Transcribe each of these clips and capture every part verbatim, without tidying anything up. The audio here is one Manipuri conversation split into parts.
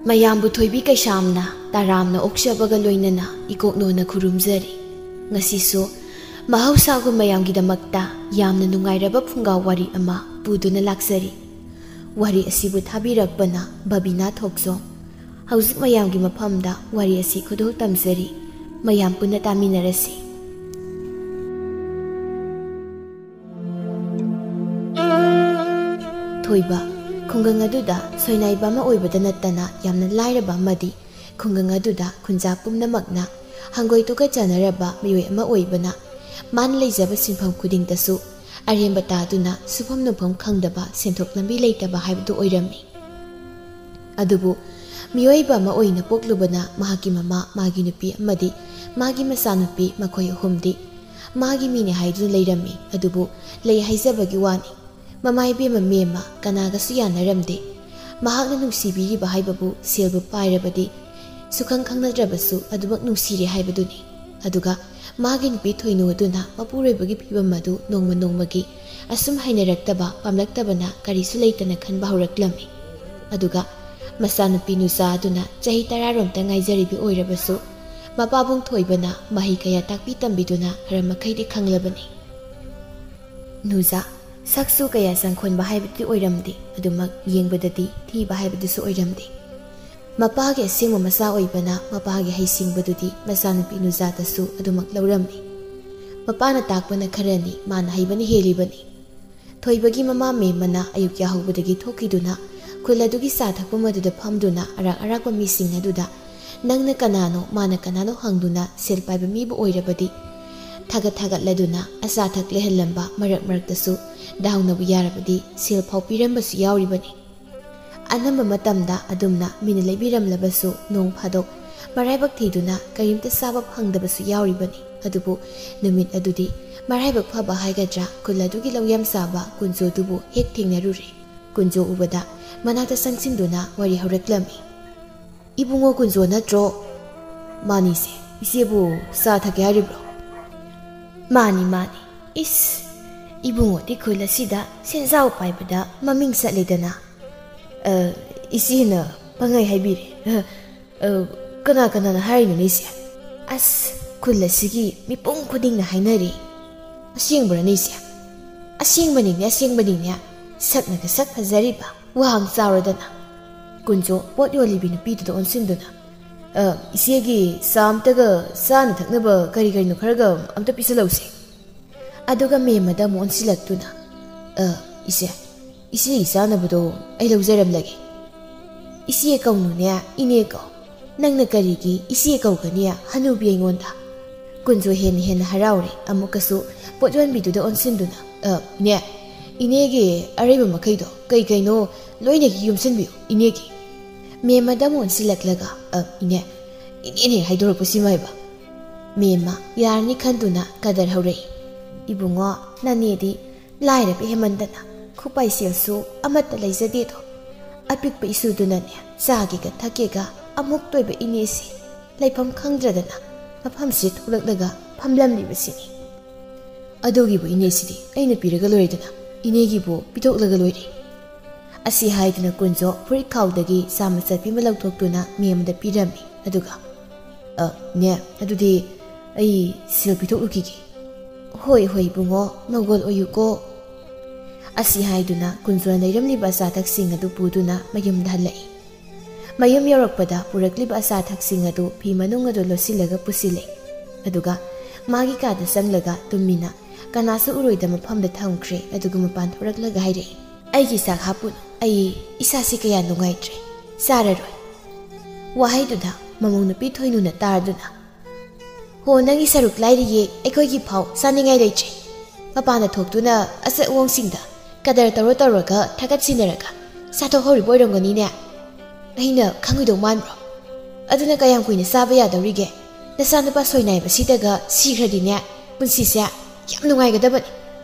ꯃꯌꯥꯝꯕꯨ ꯊꯣꯏꯕꯤ ꯀꯩꯁꯥꯝꯅ ꯇꯔꯥꯝꯅ ꯑꯣꯛꯆꯕꯒ ꯂꯣꯏꯅꯅ ꯏꯀꯣꯛꯅꯣꯅ ꯈꯨꯔꯨꯝꯖꯔꯤ꯫ ꯉꯁꯤꯁꯨ ꯃꯍꯧꯁꯥꯒꯨꯝ ꯃꯌꯥꯝꯒꯤꯗꯃꯛꯇ ꯌꯥꯝꯅ ꯅꯨꯡꯉꯥꯏꯔꯕ ꯐꯨꯡꯒꯥ ꯋꯥꯔꯤ ꯑꯃ ꯄꯨꯗꯨꯅ ꯂꯥꯛꯆꯔꯤ꯫ ꯋꯥꯔꯤ ꯑꯁꯤꯕꯨ ꯊꯥꯕꯤꯔꯛꯄꯅ ꯕꯕꯤꯅꯥ ꯊꯣꯛꯆꯣꯝ꯫ ꯍꯧꯖꯤꯛ ꯃꯌꯥꯝꯒꯤ ꯃꯐꯝꯗ ꯋꯥꯔꯤ ꯑꯁꯤ ꯈꯨꯗꯣꯜ ꯇꯝꯖꯔꯤ꯫ ꯃꯌꯥꯝ ꯄꯨꯟꯅ ꯇꯥꯃꯤꯟꯅꯔꯁꯤ꯫ ꯊꯣꯏꯕ, ꯈꯨꯡꯒꯪ ꯑꯗꯨꯗ ꯁꯣꯏꯅꯥꯏꯕ ꯑꯃ ꯑꯣꯏꯕꯗ ꯅꯠꯇꯅ ꯌꯥꯝꯅ ꯂꯥꯏꯔꯕ ꯑꯃꯗꯤ ꯈꯨꯡꯒꯪ ꯑꯗꯨꯗ ꯈꯨꯟꯖꯥ ꯄꯨꯝꯅꯃꯛꯅ ꯍꯪꯒꯣꯏ ꯇꯨꯀꯠꯆꯅꯔꯕ ꯃꯤꯑꯣꯏ ꯑꯃ ꯑꯣꯏꯕꯅ, ꯃꯥꯅ ꯂꯩꯖꯕ ꯁꯤꯟꯐꯝ ꯈꯨꯗꯤꯡꯗꯁꯨ ꯑꯔꯦꯝꯕ ꯇꯥꯗꯨꯅ ꯁꯨꯐꯝ ꯅꯣꯝꯐꯝ ꯈꯪꯗꯕ, ꯁꯦꯟꯊꯣꯛ ꯂꯝꯕꯤ ꯂꯩꯇꯕ ꯍꯥꯏꯕꯗꯨ ꯑꯣꯏꯔꯝꯃꯤ꯫ ꯑꯗꯨꯕꯨ ꯃꯤꯑꯣꯏꯕ ꯑꯃ ꯑꯣꯏꯅ ꯄꯣꯛꯂꯨꯕꯅ ꯃꯍꯥꯛꯀꯤ ꯃꯃꯥ, ꯃꯥꯒꯤ ꯅꯨꯄꯤ ꯑꯃꯗꯤ ꯃꯥꯒꯤ ꯃꯆꯥꯅꯨꯄꯤ, ꯃꯈꯣꯏ ꯑꯍꯨꯝꯗꯤ ꯃꯥꯒꯤ ꯃꯤꯅꯦ ꯍꯥꯏꯗꯨꯅ ꯂꯩꯔꯝꯃꯤ꯫ ꯑꯗꯨꯕꯨ ꯂꯩ ꯍꯥꯏꯖꯕꯒꯤ ꯋꯥꯅꯤ꯫ ꯃꯃꯥ ꯏꯕꯦꯝꯃ ꯃꯦꯝꯃ ꯀꯅꯥꯒꯁꯨ ꯌꯥꯅꯔꯝꯗꯦ꯫ ꯃꯍꯥꯛꯅ ꯅꯨꯡꯁꯤꯕꯤꯔꯤꯕ ꯍꯥꯏꯕꯕꯨ ꯁꯦꯜꯕꯨ ꯄꯥꯏꯔꯕꯗꯤ ꯁꯨꯈꯪ ꯈꯪꯅꯗ꯭ꯔꯕꯁꯨ ꯑꯗꯨꯃꯛ ꯅꯨꯡꯁꯤꯔꯦ ꯍꯥꯏꯕꯗꯨꯅꯤ꯫ ꯑꯗꯨꯒ ꯃꯥꯒꯤ ꯅꯨꯄꯤ ꯊꯣꯏꯅꯨ ꯑꯗꯨꯅ ꯃꯄꯨꯔꯣꯏꯕꯒꯤ ꯐꯤꯕꯝ ꯑꯗꯨ ꯅꯣꯡꯃ ꯅꯣꯡꯃꯒꯤ ꯑꯁꯨꯝ ꯍꯩꯅꯔꯛꯇꯕ, ꯄꯥꯝꯂꯛꯇꯕꯅ ꯀꯔꯤꯁꯨ ꯂꯩꯇꯅ ꯈꯟꯕ ꯍꯧꯔꯛꯂꯝꯃꯤ꯫ ꯑꯗꯨꯒ ꯃꯆꯥꯅꯨꯄꯤ ꯅꯨꯖꯥ ꯑꯗꯨꯅ ꯆꯍꯤ ꯇꯔꯥꯔꯣꯝꯇ ꯉꯥꯏꯖꯔꯤꯕꯤ ꯑꯣꯏꯔꯕꯁꯨ, ꯃꯄꯥꯕꯨꯡ ꯊꯣꯏꯕꯅ ꯃꯍꯩ ꯀꯌꯥ ꯇꯥꯛꯄꯤ ꯇꯝꯕꯤꯗꯨꯅ ꯈꯔ ꯃꯈꯩꯗꯤ ꯈꯪꯂꯕꯅꯤ꯫ ꯅꯨꯖꯥ, ꯁꯛꯁꯨ ꯀꯌꯥ ꯆꯪꯈꯣꯟꯕ ꯍꯥꯏꯕꯗꯤ ꯑꯣꯏꯔꯝꯗꯦ, ꯑꯗꯨꯃꯛ ꯌꯦꯡꯕꯗꯗꯤ ꯊꯤꯕ ꯍꯥꯏꯕꯗꯨꯁꯨ ꯑꯣꯏꯔꯝꯗꯦ꯫ ꯃꯄꯥꯒꯤ ꯑꯁꯦꯡꯕ ꯃꯆꯥ ꯑꯣꯏꯕꯅ ꯃꯄꯥꯒꯤ ꯍꯩꯁꯤꯡꯕꯗꯨꯗꯤ ꯃꯆꯥꯅꯨꯄꯤ ꯅꯨꯖꯥꯗꯁꯨ ꯑꯗꯨꯃꯛ ꯂꯧꯔꯝꯃꯤ꯫ ꯃꯄꯥꯅ ꯇꯥꯛꯄꯅ ꯈꯔꯅꯤ, ꯃꯥꯅ ꯍꯩꯕꯅ ꯍꯦꯜꯂꯤꯕꯅꯤ꯫ ꯊꯣꯏꯕꯒꯤ ꯃꯃꯥ ꯃꯦꯝꯃꯅ ꯑꯌꯨꯛ ꯌꯥꯍꯧꯕꯗꯒꯤ ꯊꯣꯛꯈꯤꯗꯨꯅ ꯈꯨꯜ ꯑꯗꯨꯒꯤ ꯆꯥ ꯊꯛꯐꯝ ꯑꯗꯨꯗ ꯐꯝꯗꯨꯅ ꯑꯔꯥꯛ ꯑꯔꯥꯛꯄ ꯃꯤꯁꯤꯡ ꯑꯗꯨꯗ "ꯅꯪꯅ ꯀꯅꯥꯅꯣ, ꯃꯥꯅ ꯀꯅꯥꯅꯣ?" ꯍꯪꯗꯨꯅ ꯁꯦꯜ ꯄꯥꯏꯕ ꯃꯤꯕꯨ ꯑꯣꯏꯔꯕꯗꯤ ꯊꯥꯒꯠ ꯊꯥꯒꯠꯂꯗꯨꯅ ꯑꯆꯥ ꯑꯊꯛ ꯂꯩꯍꯜꯂꯝꯕ, ꯃꯔꯛ ꯃꯔꯛꯇꯁꯨ ꯗꯥꯎꯅꯕꯨ ꯌꯥꯔꯕꯗꯤ ꯁꯦꯜ ꯐꯥꯎ ꯄꯤꯔꯝꯕꯁꯨ ꯌꯥꯎꯔꯤꯕꯅꯤ꯫ ꯑꯅꯝꯕ ꯃꯇꯝꯗ ꯑꯗꯨꯝꯅ ꯃꯤꯅ ꯂꯩꯕꯤꯔꯝꯂꯕꯁꯨ, ꯅꯣꯡ ꯐꯥꯗꯣꯛ ꯃꯔꯥꯏꯕꯛ ꯊꯤꯗꯨꯅ ꯀꯔꯤꯝꯇ ꯆꯥꯕ ꯐꯪꯗꯕꯁꯨ ꯌꯥꯎꯔꯤꯕꯅꯤ꯫ ꯑꯗꯨꯕꯨ ꯅꯨꯃꯤꯠ ꯑꯗꯨꯗꯤ ꯃꯔꯥꯏꯕꯛ ꯐꯕ ꯍꯥꯏꯒꯗ꯭ꯔꯥ, ꯈꯨꯜ ꯑꯗꯨꯒꯤ ꯂꯧ ꯌꯥꯝ ꯆꯥꯕ ꯀꯨꯟꯖꯣꯗꯨꯕꯨ ꯍꯦꯛ ꯊꯦꯡꯅꯔꯨꯔꯦ꯫ ꯀꯨꯟꯖꯣ ꯎꯕꯗ ꯃꯅꯥꯛꯇ ꯆꯪꯁꯤꯟꯗꯨꯅ ꯋꯥꯔꯤ ꯍꯧꯔꯛꯂꯝꯃꯤ꯫ "ꯏꯕꯨꯡꯉꯣ ꯀꯨꯟꯖꯣ ꯅꯠꯇ꯭ꯔꯣ?" "ꯃꯥꯅꯤꯁꯦ, ꯏꯆꯦꯕꯨ ꯆꯥ ꯊꯛꯀꯦ ꯍꯥꯏꯔꯤꯕ꯭ꯔꯣ?" "ꯃꯥꯅꯤ, ꯃꯥꯅꯤ꯫ ꯏꯁ, ꯏꯕꯨꯡꯉꯣꯗꯤ ꯈꯨꯜ ꯑꯁꯤꯗ ꯁꯦꯟꯖꯥꯎ ꯄꯥꯏꯕꯗ ꯃꯃꯤꯡ ꯆꯠꯂꯦꯗꯅ꯫ ꯑ, ꯏꯆꯦꯅ ꯄꯪꯍꯥꯏ ꯍꯥꯏꯕꯤꯔꯦ꯫ ꯑ, ꯑ, ꯀꯅꯥ ꯀꯅꯥꯅ ꯍꯥꯏꯔꯤꯅꯣꯅꯦ ꯏꯆꯦ? ꯑꯁ, ꯈꯨꯜ ꯑꯁꯤꯒꯤ ꯃꯤꯄꯨꯝ ꯈꯨꯗꯤꯡꯅ ꯍꯥꯏꯅꯔꯤ꯫ ꯑꯁꯦꯡꯕꯔꯅꯦ ꯏꯆꯦ? ꯑꯁꯦꯡꯕꯅꯤꯅꯦ, ꯑꯁꯦꯡꯕꯅꯤꯅꯦ꯫ ꯁꯛꯅꯒ ꯁꯛ ꯐꯖꯔꯤꯕ, ꯋꯥꯡ ꯆꯥꯎꯔꯗꯅ꯫ ꯀꯨꯟꯖꯣ ꯄꯣꯠ ꯌꯣꯜꯂꯤꯕꯤ ꯅꯨꯄꯤꯗꯨꯗ ꯑꯣꯟꯁꯤꯟꯗꯨꯅ, "ꯑ, ꯏꯆꯦꯒꯤ ꯆꯥ ꯑꯝꯇꯒ ꯆꯥꯅ ꯊꯛꯅꯕ ꯀꯔꯤ ꯀꯔꯤꯅꯣ ꯈꯔꯒ ꯑꯝꯇ ꯄꯤꯁꯜꯂꯧꯁꯦ"꯫ ꯑꯗꯨꯒ ꯃꯦꯝꯃꯗ ꯑꯃꯨꯛ ꯑꯣꯟꯁꯤꯜꯂꯛꯇꯨꯅ, "ꯑ, ꯏꯆꯦ, ꯏꯆꯦꯒꯤ ꯆꯥꯅꯕꯗꯣ ꯑꯩ ꯂꯧꯖꯔꯝꯂꯒꯦ꯫ ꯏꯆꯦ ꯀꯧꯅꯨꯅꯦ, ꯏꯅꯦ ꯀꯧ꯫ ꯅꯪꯅ ꯀꯔꯤꯒꯤ ꯏꯆꯦ ꯀꯧꯒꯅꯤ ꯍꯅꯨꯕꯤ ꯑꯩꯉꯣꯟꯗ?" ꯀꯨꯟꯖꯣ ꯍꯦꯟꯅ ꯍꯦꯟꯅ ꯍꯔꯥꯎꯔꯦ꯫ ꯑꯃꯨꯛꯀꯁꯨ ꯄꯣꯠ ꯌꯣꯟꯕꯤꯗꯨꯗ ꯑꯣꯟꯁꯤꯟꯗꯨꯅ, "ꯑ, ꯏꯅꯦ, ꯏꯅꯦꯒꯤ ꯑꯔꯩꯕ ꯃꯈꯩꯗꯣ ꯀꯩ ꯀꯩꯅꯣ ꯂꯣꯏꯅ ꯌꯣꯝꯁꯤꯟꯕꯤꯌꯨ ꯏꯅꯦꯒꯤ"꯫ ꯃꯦꯝꯃꯗ ꯑꯃꯨꯛ ꯑꯣꯟꯁꯤꯜꯂꯛꯂꯒ, "ꯑ, ꯏꯅꯦ, ꯏꯅꯦꯅꯦ ꯍꯥꯏꯗꯣꯔꯛꯄꯁꯤꯃ ꯍꯥꯏꯕ"꯫ ꯃꯦꯝꯃ ꯌꯥꯔꯅꯤ ꯈꯟꯗꯨꯅ ꯀꯗꯔ ꯍꯧꯔꯛꯏ꯫ "ꯏꯕꯨꯡꯉꯣ, ꯅꯅꯦꯗꯤ ꯂꯥꯏꯔꯕ ꯍꯦꯃꯟꯗꯅ ꯈꯨꯄꯥꯏ ꯁꯦꯜꯁꯨ ꯑꯃꯠꯇ ꯂꯩꯖꯗꯦꯗꯣ꯫ ꯑꯄꯤꯛꯄ ꯏꯁꯨꯗꯨꯅꯅꯦ ꯆꯥꯒꯦꯒ ꯊꯛꯀꯦꯒ ꯑꯃꯨꯛ ꯇꯣꯏꯕ ꯏꯅꯦꯁꯦ ꯂꯩꯐꯝ ꯈꯪꯗ꯭ꯔꯗꯅ ꯃꯐꯝꯁꯤꯗ ꯊꯣꯛꯂꯛꯂꯒ ꯐꯝꯂꯝꯂꯤꯕꯁꯤꯅꯤ꯫ ꯑꯗꯨꯒꯤꯕꯨ ꯏꯅꯦꯁꯤꯗꯤ ꯑꯩꯅ ꯄꯤꯔꯒ ꯂꯣꯏꯔꯦꯗꯅ, ꯏꯅꯦꯒꯤꯕꯨ ꯄꯤꯊꯣꯛꯂꯒ ꯂꯣꯏꯔꯦ"꯫ ꯑꯁꯤ ꯍꯥꯏꯗꯨꯅ ꯀꯨꯟꯖꯣ ꯐꯨꯔꯤꯠ ꯈꯥꯎꯗꯒꯤ ꯆꯥ ꯃꯆꯠꯄꯤ ꯑꯃ ꯂꯧꯊꯣꯛꯇꯨꯅ ꯃꯦꯝꯗ ꯄꯤꯔꯝꯃꯤ꯫ ꯑꯗꯨꯒ, "ꯑ, ꯏꯅꯦ, ꯑꯗꯨꯗꯤ ꯑꯩ ꯁꯦꯜ ꯄꯤꯊꯣꯛꯂꯨꯈꯤꯒꯦ"꯫ "ꯍꯣꯏ, ꯍꯣꯏ, ꯏꯕꯨꯡꯉꯣ, ꯃꯒꯣꯜ ꯑꯣꯏꯌꯨꯀꯣ"꯫ ꯑꯁꯤ ꯍꯥꯏꯗꯨꯅ ꯀꯨꯟꯖꯣꯅ ꯂꯩꯔꯝꯂꯤꯕ ꯑꯆꯥ ꯑꯊꯛꯁꯤꯡ ꯑꯗꯨ ꯄꯨꯗꯨꯅ ꯃꯌꯨꯝꯗ ꯍꯜꯂꯛꯏ꯫ ꯃꯌꯨꯝ ꯌꯧꯔꯛꯄꯗ ꯄꯨꯔꯛꯂꯤꯕ ꯑꯆꯥ ꯑꯊꯛꯁꯤꯡ ꯑꯗꯨ ꯐꯤ ꯃꯅꯨꯡ ꯑꯗꯨ ꯂꯣꯠꯁꯤꯜꯂꯒ ꯄꯨꯁꯤꯜꯂꯦ꯫ ꯑꯗꯨꯒ ꯃꯥꯒꯤ ꯀꯥꯗ ꯆꯪꯂꯒ ꯇꯨꯃꯤꯟꯅ ꯀꯅꯥꯁꯨ ꯎꯔꯣꯏꯗ ꯃꯐꯝꯗ ꯊꯝꯈ꯭ꯔꯦ꯫ ꯑꯗꯨꯒ ꯃꯄꯥꯟ ꯊꯣꯔꯛꯂꯒ ꯍꯥꯏꯔꯛꯏ, "ꯑꯩꯒꯤ ꯆꯥꯛ ꯍꯥꯞꯄꯨꯅꯨ, ꯑꯩ ꯏꯁꯥꯁꯤ ꯀꯌꯥ ꯅꯨꯡꯉꯥꯏꯇ꯭ꯔꯦ, ꯆꯥꯔꯔꯣꯏ"꯫ ꯋꯥꯍꯩꯗꯨꯗ ꯃꯃꯧ ꯅꯨꯄꯤ ꯊꯣꯏꯅꯨꯅ ꯇꯥꯔꯗꯨꯅ, "ꯍꯣ, ꯅꯪꯒꯤ ꯁꯔꯨꯛ ꯂꯥꯏꯔꯤꯌꯦ, ꯑꯩꯈꯣꯏꯒꯤ ꯐꯥꯎ ꯆꯥꯅꯤꯡꯉꯥꯏ ꯂꯩꯇ꯭ꯔꯦ꯫ ꯃꯄꯥꯟꯗ ꯊꯣꯛꯇꯨꯅ ꯑꯆꯠ ꯑꯋꯣꯡꯁꯤꯡꯗ ꯀꯗꯔ ꯇꯧꯔ ꯇꯧꯔꯒ ꯊꯥꯒꯠ ꯁꯤꯟꯅꯔꯒ ꯆꯥꯊꯣꯛꯍꯧꯔꯤꯕ ꯑꯣꯏꯔꯝꯒꯅꯤꯅꯦ꯫ ꯑꯩꯅ ꯈꯪꯉꯣꯏꯗꯧ ꯃꯥꯟꯕ꯭ꯔꯣ? ꯑꯗꯨꯅ ꯀꯌꯥꯝ ꯀꯨꯏꯅ ꯆꯥꯕ ꯌꯥꯗꯧꯔꯤꯒꯦ? ꯅꯆꯥꯅꯨꯄꯥ ꯁꯣꯏꯅꯥꯏꯕꯁꯤꯗꯒ ꯁꯤꯈ꯭ꯔꯗꯤꯅꯦ, ꯄꯨꯟꯁꯤꯁꯦ ꯌꯥꯝ ꯅꯨꯡꯉꯥꯏꯒꯗꯕꯅꯤ꯫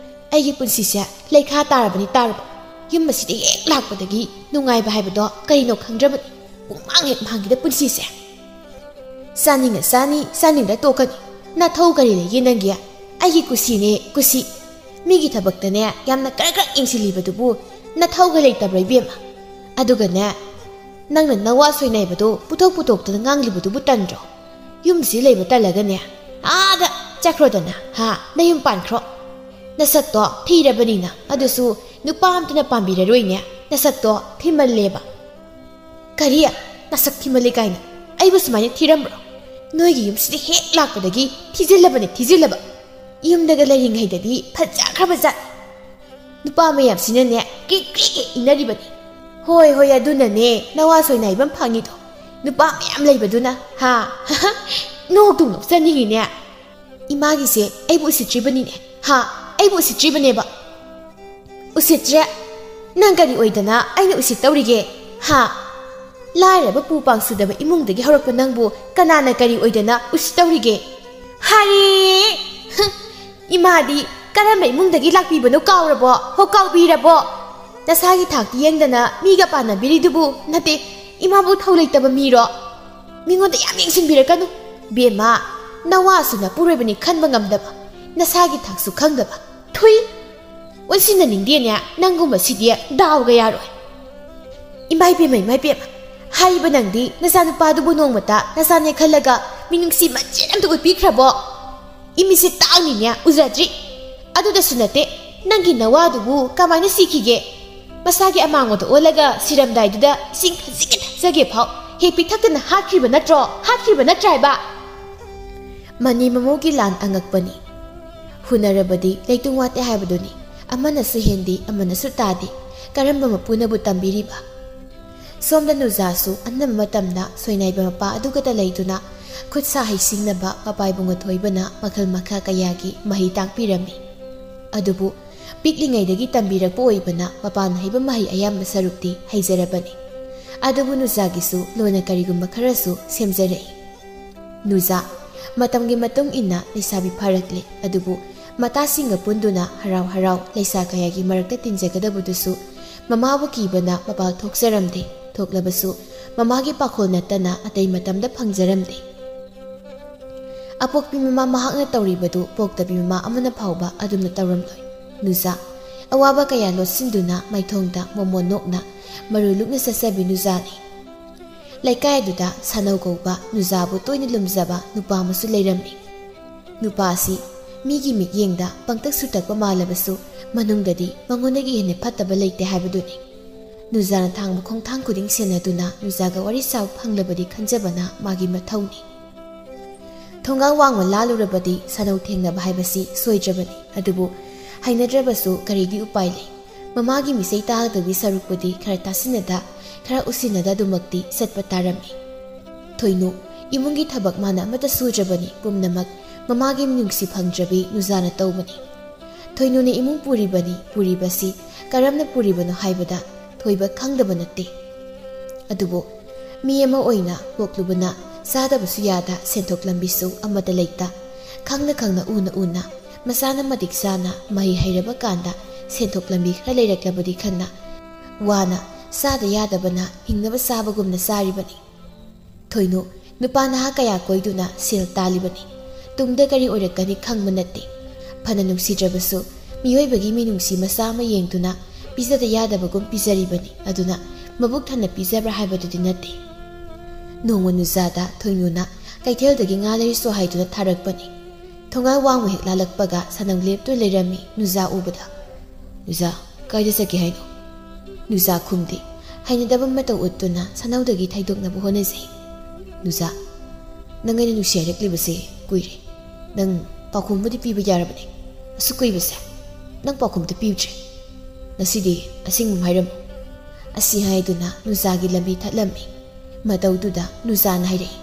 ꯑꯩꯒꯤ ꯄꯨꯟꯁꯤꯁꯦ ꯂꯩꯈꯥ ꯇꯥꯔꯕꯅꯤ, ꯇꯥꯔꯕ꯫ ꯌꯨꯝ ꯑꯁꯤꯗ ꯍꯦꯛ ꯂꯥꯛꯄꯗꯒꯤ ꯅꯨꯡꯉꯥꯏꯕ ꯍꯥꯏꯕꯗꯣ ꯀꯔꯤꯅꯣ ꯈꯪꯗ꯭ꯔꯕꯅꯤ꯫ ꯄꯨꯡꯃꯥꯡ ꯍꯦꯛ ꯃꯥꯡꯈꯤꯗ ꯄꯨꯟꯁꯤꯁꯦ꯫ ꯆꯥꯅꯤꯡꯉ ꯆꯥꯅꯤ, ꯆꯥꯅꯤꯡꯗ ꯇꯣꯛꯀꯅꯤ꯫ ꯅꯊꯧ ꯀꯔꯤ ꯂꯩꯒꯦ ꯅꯪꯒꯤ? ꯑꯩꯒꯤ ꯀꯨꯁꯤꯅꯦ, ꯀꯨꯁꯤ꯫ ꯃꯤꯒꯤ ꯊꯕꯛꯇꯅꯦ ꯌꯥꯝꯅ ꯀꯔꯛ ꯀꯔꯛ ꯌꯦꯡꯁꯤꯜꯂꯤꯕꯗꯨꯕꯨ ꯅꯊꯧꯒ ꯂꯩꯇꯕ꯭ꯔꯥ, ꯏꯕꯦꯝꯃ? ꯑꯗꯨꯒꯅꯦ, ꯅꯪꯅ ꯅꯋꯥ ꯁꯣꯏꯅꯥꯏꯕꯗꯣ ꯄꯨꯊꯣꯛ ꯄꯨꯊꯣꯛꯇꯅ ꯉꯥꯡꯂꯤꯕꯗꯨꯕꯨ ꯇꯟꯗ꯭ꯔꯣ? ꯌꯨꯝꯁꯤ ꯂꯩꯕ ꯇꯜꯂꯒꯅꯦ, ꯑꯥꯗ ꯆꯠꯈ꯭ꯔꯣꯗꯅ, ꯍꯥ? ꯅꯌꯨꯝ ꯄꯥꯟꯈ꯭ꯔꯣ꯫ ꯅꯁꯛꯇꯣ ꯊꯤꯔꯕꯅꯤꯅ, ꯑꯗꯨꯁꯨ ꯅꯨꯄꯥ ꯑꯝꯇꯅ ꯄꯥꯝꯕꯤꯔꯔꯣꯏꯅꯦ꯫ ꯅꯁꯛꯇꯣ ꯊꯤꯃꯜꯂꯦꯕ꯫ ꯀꯔꯤ? ꯅꯁꯛ ꯊꯤꯃꯜꯂꯦ ꯀꯥꯏꯅ? ꯑꯩꯕꯨ ꯁꯨꯃꯥꯏꯅ ꯊꯤꯔꯝꯕ꯭ꯔꯣ? ꯅꯣꯏꯒꯤ ꯌꯨꯝꯁꯤꯗ ꯍꯦꯛ ꯂꯥꯛꯄꯗꯒꯤ ꯊꯤꯖꯤꯜꯂꯕꯅꯦ, ꯊꯤꯖꯤꯜꯂꯕ꯫ ꯌꯨꯝꯗꯒ ꯂꯩꯔꯤꯉꯩꯗꯗꯤ ꯐꯖꯈ꯭ꯔꯕ ꯖꯥꯠꯅꯤ꯫ ꯅꯨꯄꯥ ꯃꯌꯥꯝꯁꯤꯅꯅꯦ ꯀ꯭ꯔꯤꯛ ꯀ꯭ꯔꯤꯛ ꯍꯦꯛ ꯏꯟꯅꯔꯤꯕꯅꯤ꯫ ꯍꯣꯏ, ꯍꯣꯏ, ꯑꯗꯨꯅꯅꯦ ꯅꯋꯥ ꯁꯣꯏꯅꯥꯏꯕꯝ ꯐꯪꯉꯤꯗꯣ꯫ ꯅꯨꯄꯥ ꯃꯌꯥꯝ ꯂꯩꯕꯗꯨꯅ, ꯍꯥ? ꯅꯣꯛꯇꯨ ꯅꯣꯛꯆꯅꯤꯡꯉꯤꯅꯦ꯫ ꯏꯃꯥꯒꯤꯁꯦ ꯑꯩꯕꯨ ꯎꯁꯤꯠꯇ꯭ꯔꯤꯕꯅꯤꯅꯦ, ꯍꯥ? ꯑꯩꯕꯨ ꯎꯁꯤꯠꯇ꯭ꯔꯤꯕꯅꯦꯕ꯫ ꯎꯁꯤꯠꯇ꯭ꯔꯦ? ꯅꯪ ꯀꯔꯤ ꯑꯣꯏꯗꯅ ꯑꯩꯅ ꯎꯁꯤꯠꯇꯧꯔꯤꯒꯦ, ꯍꯥ? ꯂꯥꯏꯔꯕ ꯄꯨ ꯄꯥꯡ ꯁꯨꯗꯕ ꯏꯃꯨꯡꯗꯒꯤ ꯍꯧꯔꯛꯄ ꯅꯪꯕꯨ ꯀꯅꯥꯅ ꯀꯔꯤ ꯑꯣꯏꯗꯅ ꯎꯁꯤꯠꯇꯧꯔꯤꯒꯦ? ꯍꯥꯏ! ꯍ! ꯏꯃꯥꯗꯤ ꯀꯔꯝꯕ ꯏꯃꯨꯡꯗꯒꯤ ꯂꯥꯛꯄꯤꯕꯅꯣ ꯀꯥꯎꯔꯕꯣ? ꯍꯣ, ꯀꯥꯎꯕꯤꯔꯕꯣ? ꯅꯁꯥꯒꯤ ꯊꯥꯛꯇꯤ ꯌꯦꯡꯗꯅ ꯃꯤꯒ ꯄꯥꯟꯅꯕꯤꯔꯤꯗꯨꯕꯨ? ꯅꯠꯇꯦ, ꯏꯃꯥꯕꯨ ꯊꯧ ꯂꯩꯇꯕ ꯃꯤꯔꯣ? ꯃꯤꯉꯣꯟꯗ ꯌꯥꯝ ꯌꯦꯡꯁꯤꯟꯕꯤꯔꯛꯀꯅꯨ꯫ ꯕꯦꯝꯃ, ꯅꯋꯥꯁꯨ ꯅꯄꯨꯔꯣꯏꯕꯅꯤ ꯈꯟꯕ ꯉꯝꯗꯕ, ꯅꯁꯥꯒꯤ ꯊꯥꯛꯁꯨ ꯈꯪꯗꯕ꯫ ꯊꯨꯏ! ꯑꯣꯟꯁꯤꯟꯅꯅꯤꯡꯗꯦꯅꯦ, ꯅꯪꯒꯨꯝꯕꯁꯤꯗꯤ ꯗꯥꯎꯒ ꯌꯥꯔꯣꯏ꯫ ꯏꯃꯥꯏ ꯄꯦꯝꯃ, ꯏꯃꯥꯏ ꯄꯦꯝꯃ, ꯍꯥꯏꯔꯤꯕ ꯅꯪꯗꯤ ꯅꯆꯥꯅꯨꯄꯥꯗꯨꯕꯨ ꯅꯣꯡꯃꯇ ꯅꯆꯥꯅꯦ ꯈꯜꯂꯒ ꯃꯤꯅꯨꯡꯁꯤ ꯃꯆꯦꯠ ꯑꯝꯇ ꯎꯠꯄꯤꯈ꯭ꯔꯕꯣ? ꯏꯃꯤꯠꯁꯦ ꯇꯥꯡꯅꯤꯅꯦ, ꯎꯖꯗ꯭ꯔꯤ꯫ ꯑꯗꯨꯗꯁꯨ ꯅꯠꯇꯦ, ꯅꯪꯒꯤ ꯅꯋꯥꯗꯨꯕꯨ ꯀꯃꯥꯏꯅ ꯁꯤꯈꯤꯒꯦ? ꯃꯁꯥꯒꯤ ꯑꯃꯥꯡꯕꯗ ꯑꯣꯜꯂꯒ ꯁꯤꯔꯝꯗꯥꯏꯗꯨꯗ ꯏꯁꯤꯡ ꯈꯖꯤꯛ ꯈꯤꯇꯪ ꯊꯛꯆꯒꯦ ꯐꯥꯎ ꯍꯦꯛ ꯄꯤꯊꯛꯇꯅ ꯍꯥꯠꯈ꯭ꯔꯤꯕ ꯅꯠꯇ꯭ꯔꯣ? ꯍꯥꯠꯈ꯭ꯔꯤꯕ ꯅꯠꯇ꯭ꯔꯥ ꯍꯥꯏꯕ? ꯃꯅꯤ ꯃꯃꯧꯒꯤ ꯂꯥꯟ ꯑꯉꯛꯄꯅꯤ꯫ ꯍꯨꯟꯅꯔꯕꯗꯤ ꯂꯩꯇꯨꯝ ꯋꯥꯠꯇꯦ ꯍꯥꯏꯕꯗꯨꯅꯤ꯫ ꯑꯃꯅꯁꯨ ꯍꯦꯟꯗꯦ, ꯑꯃꯅꯁꯨ ꯇꯥꯗꯦ꯫ ꯀꯔꯝꯕ ꯃꯄꯨꯅꯕꯨ ꯇꯝꯕꯤꯔꯤꯕ? ꯁꯣꯝꯗ ꯅꯨꯖꯥꯁꯨ ꯑꯅꯝꯕ ꯃꯇꯝꯗ ꯁꯣꯏꯅꯥꯏꯕ ꯃꯄꯥ ꯑꯗꯨꯒꯇ ꯂꯩꯗꯨꯅ ꯈꯨꯠ ꯁꯥ ꯍꯩꯁꯤꯡꯅꯕ ꯃꯄꯥ ꯏꯕꯨꯡꯉꯣ ꯊꯣꯏꯕꯅ ꯃꯈꯜ ꯃꯈꯥ ꯀꯌꯥꯒꯤ ꯃꯍꯩ ꯇꯥꯛꯄꯤꯔꯝꯃꯤ꯫ ꯑꯗꯨꯕꯨ ꯄꯤꯛꯂꯤꯉꯩꯗꯒꯤ ꯇꯝꯕꯤꯔꯛꯄ ꯑꯣꯏꯕꯅ ꯃꯄꯥꯅ ꯍꯩꯕ ꯃꯍꯩ ꯑꯌꯥꯝꯕ ꯁꯔꯨꯛꯇꯤ ꯍꯩꯖꯔꯕꯅꯤ꯫ ꯑꯗꯨꯕꯨ ꯅꯨꯖꯥꯒꯤꯁꯨ ꯂꯣꯟꯅ ꯀꯔꯤꯒꯨꯝꯕ ꯈꯔꯁꯨ ꯁꯦꯝꯖꯔꯛꯏ꯫ ꯅꯨꯖꯥ, ꯃꯇꯝꯒꯤ ꯃꯇꯨꯡ ꯏꯟꯅ ꯂꯩꯁꯥꯕꯤ ꯐꯥꯔꯛꯂꯦ, ꯑꯗꯨꯕꯨ ꯃꯇꯥꯁꯤꯡꯒ ꯄꯨꯟꯗꯨꯅ ꯍꯔꯥꯎ ꯍꯔꯥꯎ ꯂꯩꯁꯥ ꯀꯌꯥꯒꯤ ꯃꯔꯛꯇ ꯇꯤꯟꯖꯒꯗꯕꯗꯨꯁꯨ ꯃꯃꯥꯕꯨ ꯀꯤꯕꯅ ꯃꯄꯥꯜ ꯊꯣꯛꯆꯔꯝꯗꯦ꯫ ꯊꯣꯛꯂꯕꯁꯨ ꯃꯃꯥꯒꯤ ꯄꯥꯈꯣꯜ ꯅꯠꯇꯅ ꯑꯇꯩ ꯃꯇꯝꯗ ꯐꯪꯖꯔꯝꯗꯦ꯫ ꯑꯄꯣꯛꯄꯤ ꯃꯃꯥ ꯃꯍꯥꯛꯅ ꯇꯧꯔꯤꯕꯗꯨ ꯄꯣꯛꯇꯕꯤ ꯃꯃꯥ ꯑꯃꯅ ꯐꯥꯎꯕ ꯑꯗꯨꯝꯅ ꯇꯧꯔꯝꯂꯣꯏ꯫ ꯅꯨꯖꯥ, ꯑꯋꯥꯕ ꯀꯌꯥ ꯂꯣꯠꯁꯤꯟꯗꯨꯅ ꯃꯥꯏꯊꯣꯡꯗ ꯃꯣꯃꯣꯟ ꯅꯣꯛꯅ ꯃꯔꯨ ꯂꯨꯛꯅ ꯆꯠꯆꯕꯤ ꯅꯨꯖꯥꯅꯤ꯫ ꯂꯩꯀꯥꯏ ꯑꯗꯨꯗ ꯁꯥꯅꯧ ꯀꯧꯕ ꯅꯨꯖꯥꯕꯨ ꯇꯣꯏꯅ ꯂꯨꯝꯖꯕ ꯅꯨꯄꯥ ꯑꯃꯁꯨ ꯂꯩꯔꯝꯃꯤ꯫ ꯅꯨꯄꯥ ꯑꯁꯤ ꯃꯤꯒꯤ ꯃꯤꯠꯌꯦꯡꯗ ꯄꯪꯇꯛ ꯁꯨꯇꯛꯄ ꯃꯥꯜꯂꯕꯁꯨ ꯃꯅꯨꯡꯗꯗꯤ ꯃꯉꯣꯟꯗꯒꯤ ꯍꯦꯟꯅ ꯐꯠꯇꯕ ꯂꯩꯇꯦ ꯍꯥꯏꯕꯗꯨꯅꯤ꯫ ꯅꯨꯖꯥꯅ ꯊꯥꯡꯕ ꯈꯣꯡꯊꯥꯡ ꯈꯨꯗꯤꯡ ꯁꯦꯟꯅꯗꯨꯅ ꯅꯨꯖꯥꯒ ꯋꯥꯔꯤ ꯁꯥꯕ ꯐꯪꯂꯕꯗꯤ ꯈꯟꯖꯕꯅ ꯃꯥꯒꯤ ꯃꯊꯧꯅꯤ꯫ ꯊꯣꯡꯒꯥꯜ ꯋꯥꯡꯃ ꯂꯥꯜꯂꯨꯔꯕꯗꯤ ꯁꯥꯅꯧ ꯊꯦꯡꯅꯕ ꯍꯥꯏꯕꯁꯤ ꯁꯣꯏꯗ꯭ꯔꯕꯅꯤ꯫ ꯑꯗꯨꯕꯨ ꯍꯩꯅꯗ꯭ꯔꯕꯁꯨ ꯀꯔꯤꯗꯤ ꯎꯄꯥꯏ ꯂꯩ? ꯃꯃꯥꯒꯤ ꯃꯤꯁꯩ ꯇꯥꯒꯗꯧꯒꯤ ꯁꯔꯨꯛꯄꯨꯗꯤ ꯈꯔ ꯇꯥꯁꯤꯟꯅꯗ, ꯈꯔ ꯎꯁꯤꯟꯅꯗ ꯑꯗꯨꯃꯛꯇꯤ ꯆꯠꯄ ꯇꯥꯔꯝꯃꯤ꯫ ꯊꯣꯏꯅꯨ, ꯏꯃꯨꯡꯒꯤ ꯊꯕꯛ ꯃꯥꯅ ꯑꯃꯠꯇ ꯁꯨꯗ꯭ꯔꯕꯅꯤ, ꯄꯨꯝꯅꯃꯛ ꯃꯃꯥꯒꯤ ꯃꯤꯅꯨꯡꯁꯤ ꯐꯪꯗ꯭ꯔꯕꯤ ꯅꯨꯖꯥꯅ ꯇꯧꯕꯅꯤ꯫ ꯊꯣꯏꯅꯨꯅ ꯏꯃꯨꯡ ꯄꯨꯔꯤꯕꯅꯤ, ꯄꯨꯔꯤꯕꯁꯤ ꯀꯔꯝꯅ ꯄꯨꯔꯤꯕꯅꯣ ꯍꯥꯏꯕꯗ ꯊꯣꯏꯕ ꯈꯪꯗꯕ ꯅꯠꯇꯦ꯫ ꯑꯗꯨꯕꯨ ꯃꯤ ꯑꯃ ꯑꯣꯏꯅ ꯄꯣꯛꯂꯨꯕꯅ ꯆꯥꯗꯕꯁꯨ ꯌꯥꯗ, ꯁꯦꯟꯊꯣꯛ ꯂꯝꯕꯤꯁꯨ ꯑꯃꯠꯇ ꯂꯩꯇ, ꯈꯪꯅ ꯈꯪꯅ ꯎꯅ ꯎꯅ ꯃꯁꯥꯅ ꯃꯇꯤꯛ ꯆꯥꯅ ꯃꯍꯩ ꯍꯩꯔꯕ ꯀꯥꯟꯗ ꯁꯦꯟꯊꯣꯛ ꯂꯝꯕꯤ ꯈꯔ ꯂꯩꯔꯛꯂꯕꯗꯤ ꯈꯟꯅ ꯋꯥꯅ ꯆꯥꯗ ꯌꯥꯗꯕꯅ ꯍꯤꯡꯅꯕ ꯆꯥꯕꯒꯨꯝꯅ ꯆꯥꯔꯤꯕꯅꯤ꯫ ꯊꯣꯏꯅꯨ ꯅꯨꯄꯥ ꯅꯍꯥ ꯀꯌꯥ ꯀꯣꯏꯗꯨꯅ ꯁꯦꯜ ꯇꯥꯜꯂꯤꯕꯅꯤ꯫ ꯇꯨꯡꯗ ꯀꯔꯤ ꯑꯣꯏꯔꯛꯀꯅꯤ ꯈꯪꯕ ꯅꯠꯇꯦ꯫ ꯐꯅ ꯅꯨꯡꯁꯤꯗ꯭ꯔꯕꯁꯨ ꯃꯤꯑꯣꯏꯕꯒꯤ ꯃꯤꯅꯨꯡꯁꯤ ꯃꯆꯥ ꯑꯃ ꯌꯦꯡꯗꯨꯅ ꯄꯤꯖꯗ ꯌꯥꯗꯕꯒꯨꯝ ꯄꯤꯖꯔꯤꯕꯅꯤ꯫ ꯑꯗꯨꯅ ꯃꯕꯨꯛ ꯊꯟꯅ ꯄꯤꯖꯕ꯭ꯔꯥ ꯍꯥꯏꯕꯗꯨꯗꯤ ꯅꯠꯇꯦ꯫ ꯅꯣꯡꯃ ꯅꯨꯖꯥꯗ ꯊꯣꯏꯅꯨꯅ ꯀꯩꯊꯦꯜꯗꯒꯤ ꯉꯥ ꯂꯩꯔꯁꯨ ꯍꯥꯏꯗꯨꯅ ꯊꯥꯔꯛꯄꯅꯤ꯫ ꯊꯣꯡꯒꯥꯜ ꯋꯥꯡꯃ ꯍꯦꯛ ꯂꯥꯜꯂꯛꯄꯒ ꯁꯥꯅꯧ ꯂꯦꯞꯇꯨꯅ ꯂꯩꯔꯝꯃꯤ ꯅꯨꯖꯥ ꯎꯕꯗ꯫ "ꯅꯨꯖꯥ, ꯀꯥꯏꯗ ꯆꯠꯀꯦ ꯍꯥꯏꯅꯣ?" ꯅꯨꯖꯥ ꯈꯨꯝꯗꯦ꯫ ꯍꯩꯅꯗꯕ ꯃꯇꯧ ꯎꯠꯇꯨꯅ ꯁꯥꯅꯧꯗꯒꯤ ꯊꯩꯗꯣꯛꯅꯕ ꯍꯣꯠꯅꯖꯩ꯫ "ꯅꯨꯖꯥ, ꯅꯪ ꯑꯩꯅ ꯅꯨꯡꯁꯤ ꯍꯥꯏꯔꯛꯂꯤꯕꯁꯦ ꯀꯨꯏꯔꯦ꯫ ꯅꯪ ꯄꯥꯎꯈꯨꯝ ꯑꯃꯗꯤ ꯄꯤꯕ ꯌꯥꯔꯕꯅꯦ꯫ ꯑꯁꯨꯛ ꯀꯨꯏꯕꯁꯦ ꯅꯪ ꯄꯥꯎꯈꯨꯝ ꯑꯝꯇ ꯄꯤꯗ꯭ꯔꯦ꯫ ꯉꯁꯤꯗꯤ ꯑꯁꯦꯡꯕ ꯑꯃ ꯍꯥꯏꯔꯝꯃꯨ꯫" ꯑꯁꯤ ꯍꯥꯏꯗꯨꯅ ꯅꯨꯖꯥꯒꯤ ꯂꯝꯕꯤ ꯊꯠꯂꯝꯃꯤ꯫ ꯃꯇꯧꯗꯨꯗ ꯅꯨꯖꯥꯅ ꯍꯥꯏꯔꯛꯏ,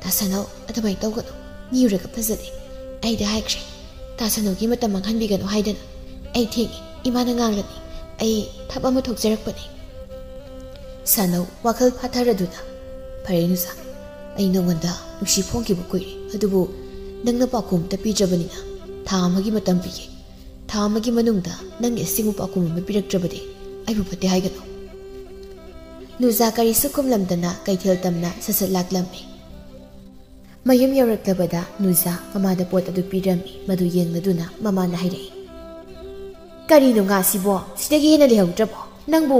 "ꯇꯥ ꯁꯥꯅꯧ, ꯑꯗꯨꯃꯥꯏꯅ ꯇꯧꯒꯅꯨ꯫ ꯃꯤ ꯎꯔꯒ ꯐꯖꯗꯦ꯫ ꯑꯩꯗꯤ ꯍꯥꯏꯈ꯭ꯔꯦ, ꯇꯥ ꯁꯥꯅꯧꯒꯤ ꯃꯇꯝ ꯃꯥꯡꯍꯟꯕꯤꯒꯅꯨ ꯍꯥꯏꯗꯅ꯫ ꯑꯩ ꯊꯦꯡꯉꯦ, ꯏꯃꯥꯅ ꯉꯥꯡꯂꯅꯤ꯫ ꯑꯩ ꯊꯕꯛ ꯑꯃ ꯊꯣꯛꯆꯔꯛꯄꯅꯦ꯫" ꯁꯥꯅꯧ ꯋꯥꯈꯜ ꯐꯥꯊꯔꯗꯨꯅ, "ꯐꯔꯦ ꯅꯨꯖꯥ, ꯑꯩ ꯅꯉꯣꯟꯗ ꯅꯨꯡꯁꯤ ꯐꯣꯡꯈꯤꯕ ꯀꯨꯏꯔꯦ꯫ ꯑꯗꯨꯕꯨ ꯅꯪꯅ ꯄꯥꯎꯈꯨꯝ ꯑꯝꯇ ꯄꯤꯗ꯭ꯔꯕꯅꯤꯅ ꯊꯥ ꯑꯃꯒꯤ ꯃꯇꯝ ꯄꯤꯒꯦ꯫ ꯊꯥ ꯑꯃꯒꯤ ꯃꯅꯨꯡꯗ ꯅꯪꯒꯤ ꯑꯁꯦꯡꯕ ꯄꯥꯎꯈꯨꯝ ꯑꯃ ꯄꯤꯔꯛꯇ꯭ꯔꯕꯗꯤ ꯑꯩꯕꯨ ꯐꯠꯇꯦ ꯍꯥꯏꯒꯅꯨ꯫" ꯅꯨꯖꯥ ꯀꯔꯤꯁꯨ ꯈꯨꯝꯂꯝꯗꯅ ꯀꯩꯊꯦꯜ ꯇꯝꯅ ꯁꯠ ꯁꯠ ꯂꯥꯛꯂꯝꯃꯤ꯫ ꯃꯌꯨꯝ ꯌꯧꯔꯛꯂꯕꯗ ꯅꯨꯖꯥ ꯃꯃꯥꯗ ꯄꯣꯠ ꯑꯗꯨ ꯄꯤꯔꯝꯃꯤ꯫ ꯃꯗꯨ ꯌꯦꯡꯂꯗꯨꯅ ꯃꯃꯥꯅ ꯍꯥꯏꯔꯛꯏ, "ꯀꯔꯤꯅꯣ ꯉꯥꯁꯤꯕꯣ? ꯁꯤꯗꯒꯤ ꯍꯦꯟꯅ ꯂꯩꯍꯧꯗ꯭ꯔꯕꯣ? ꯅꯪꯕꯨ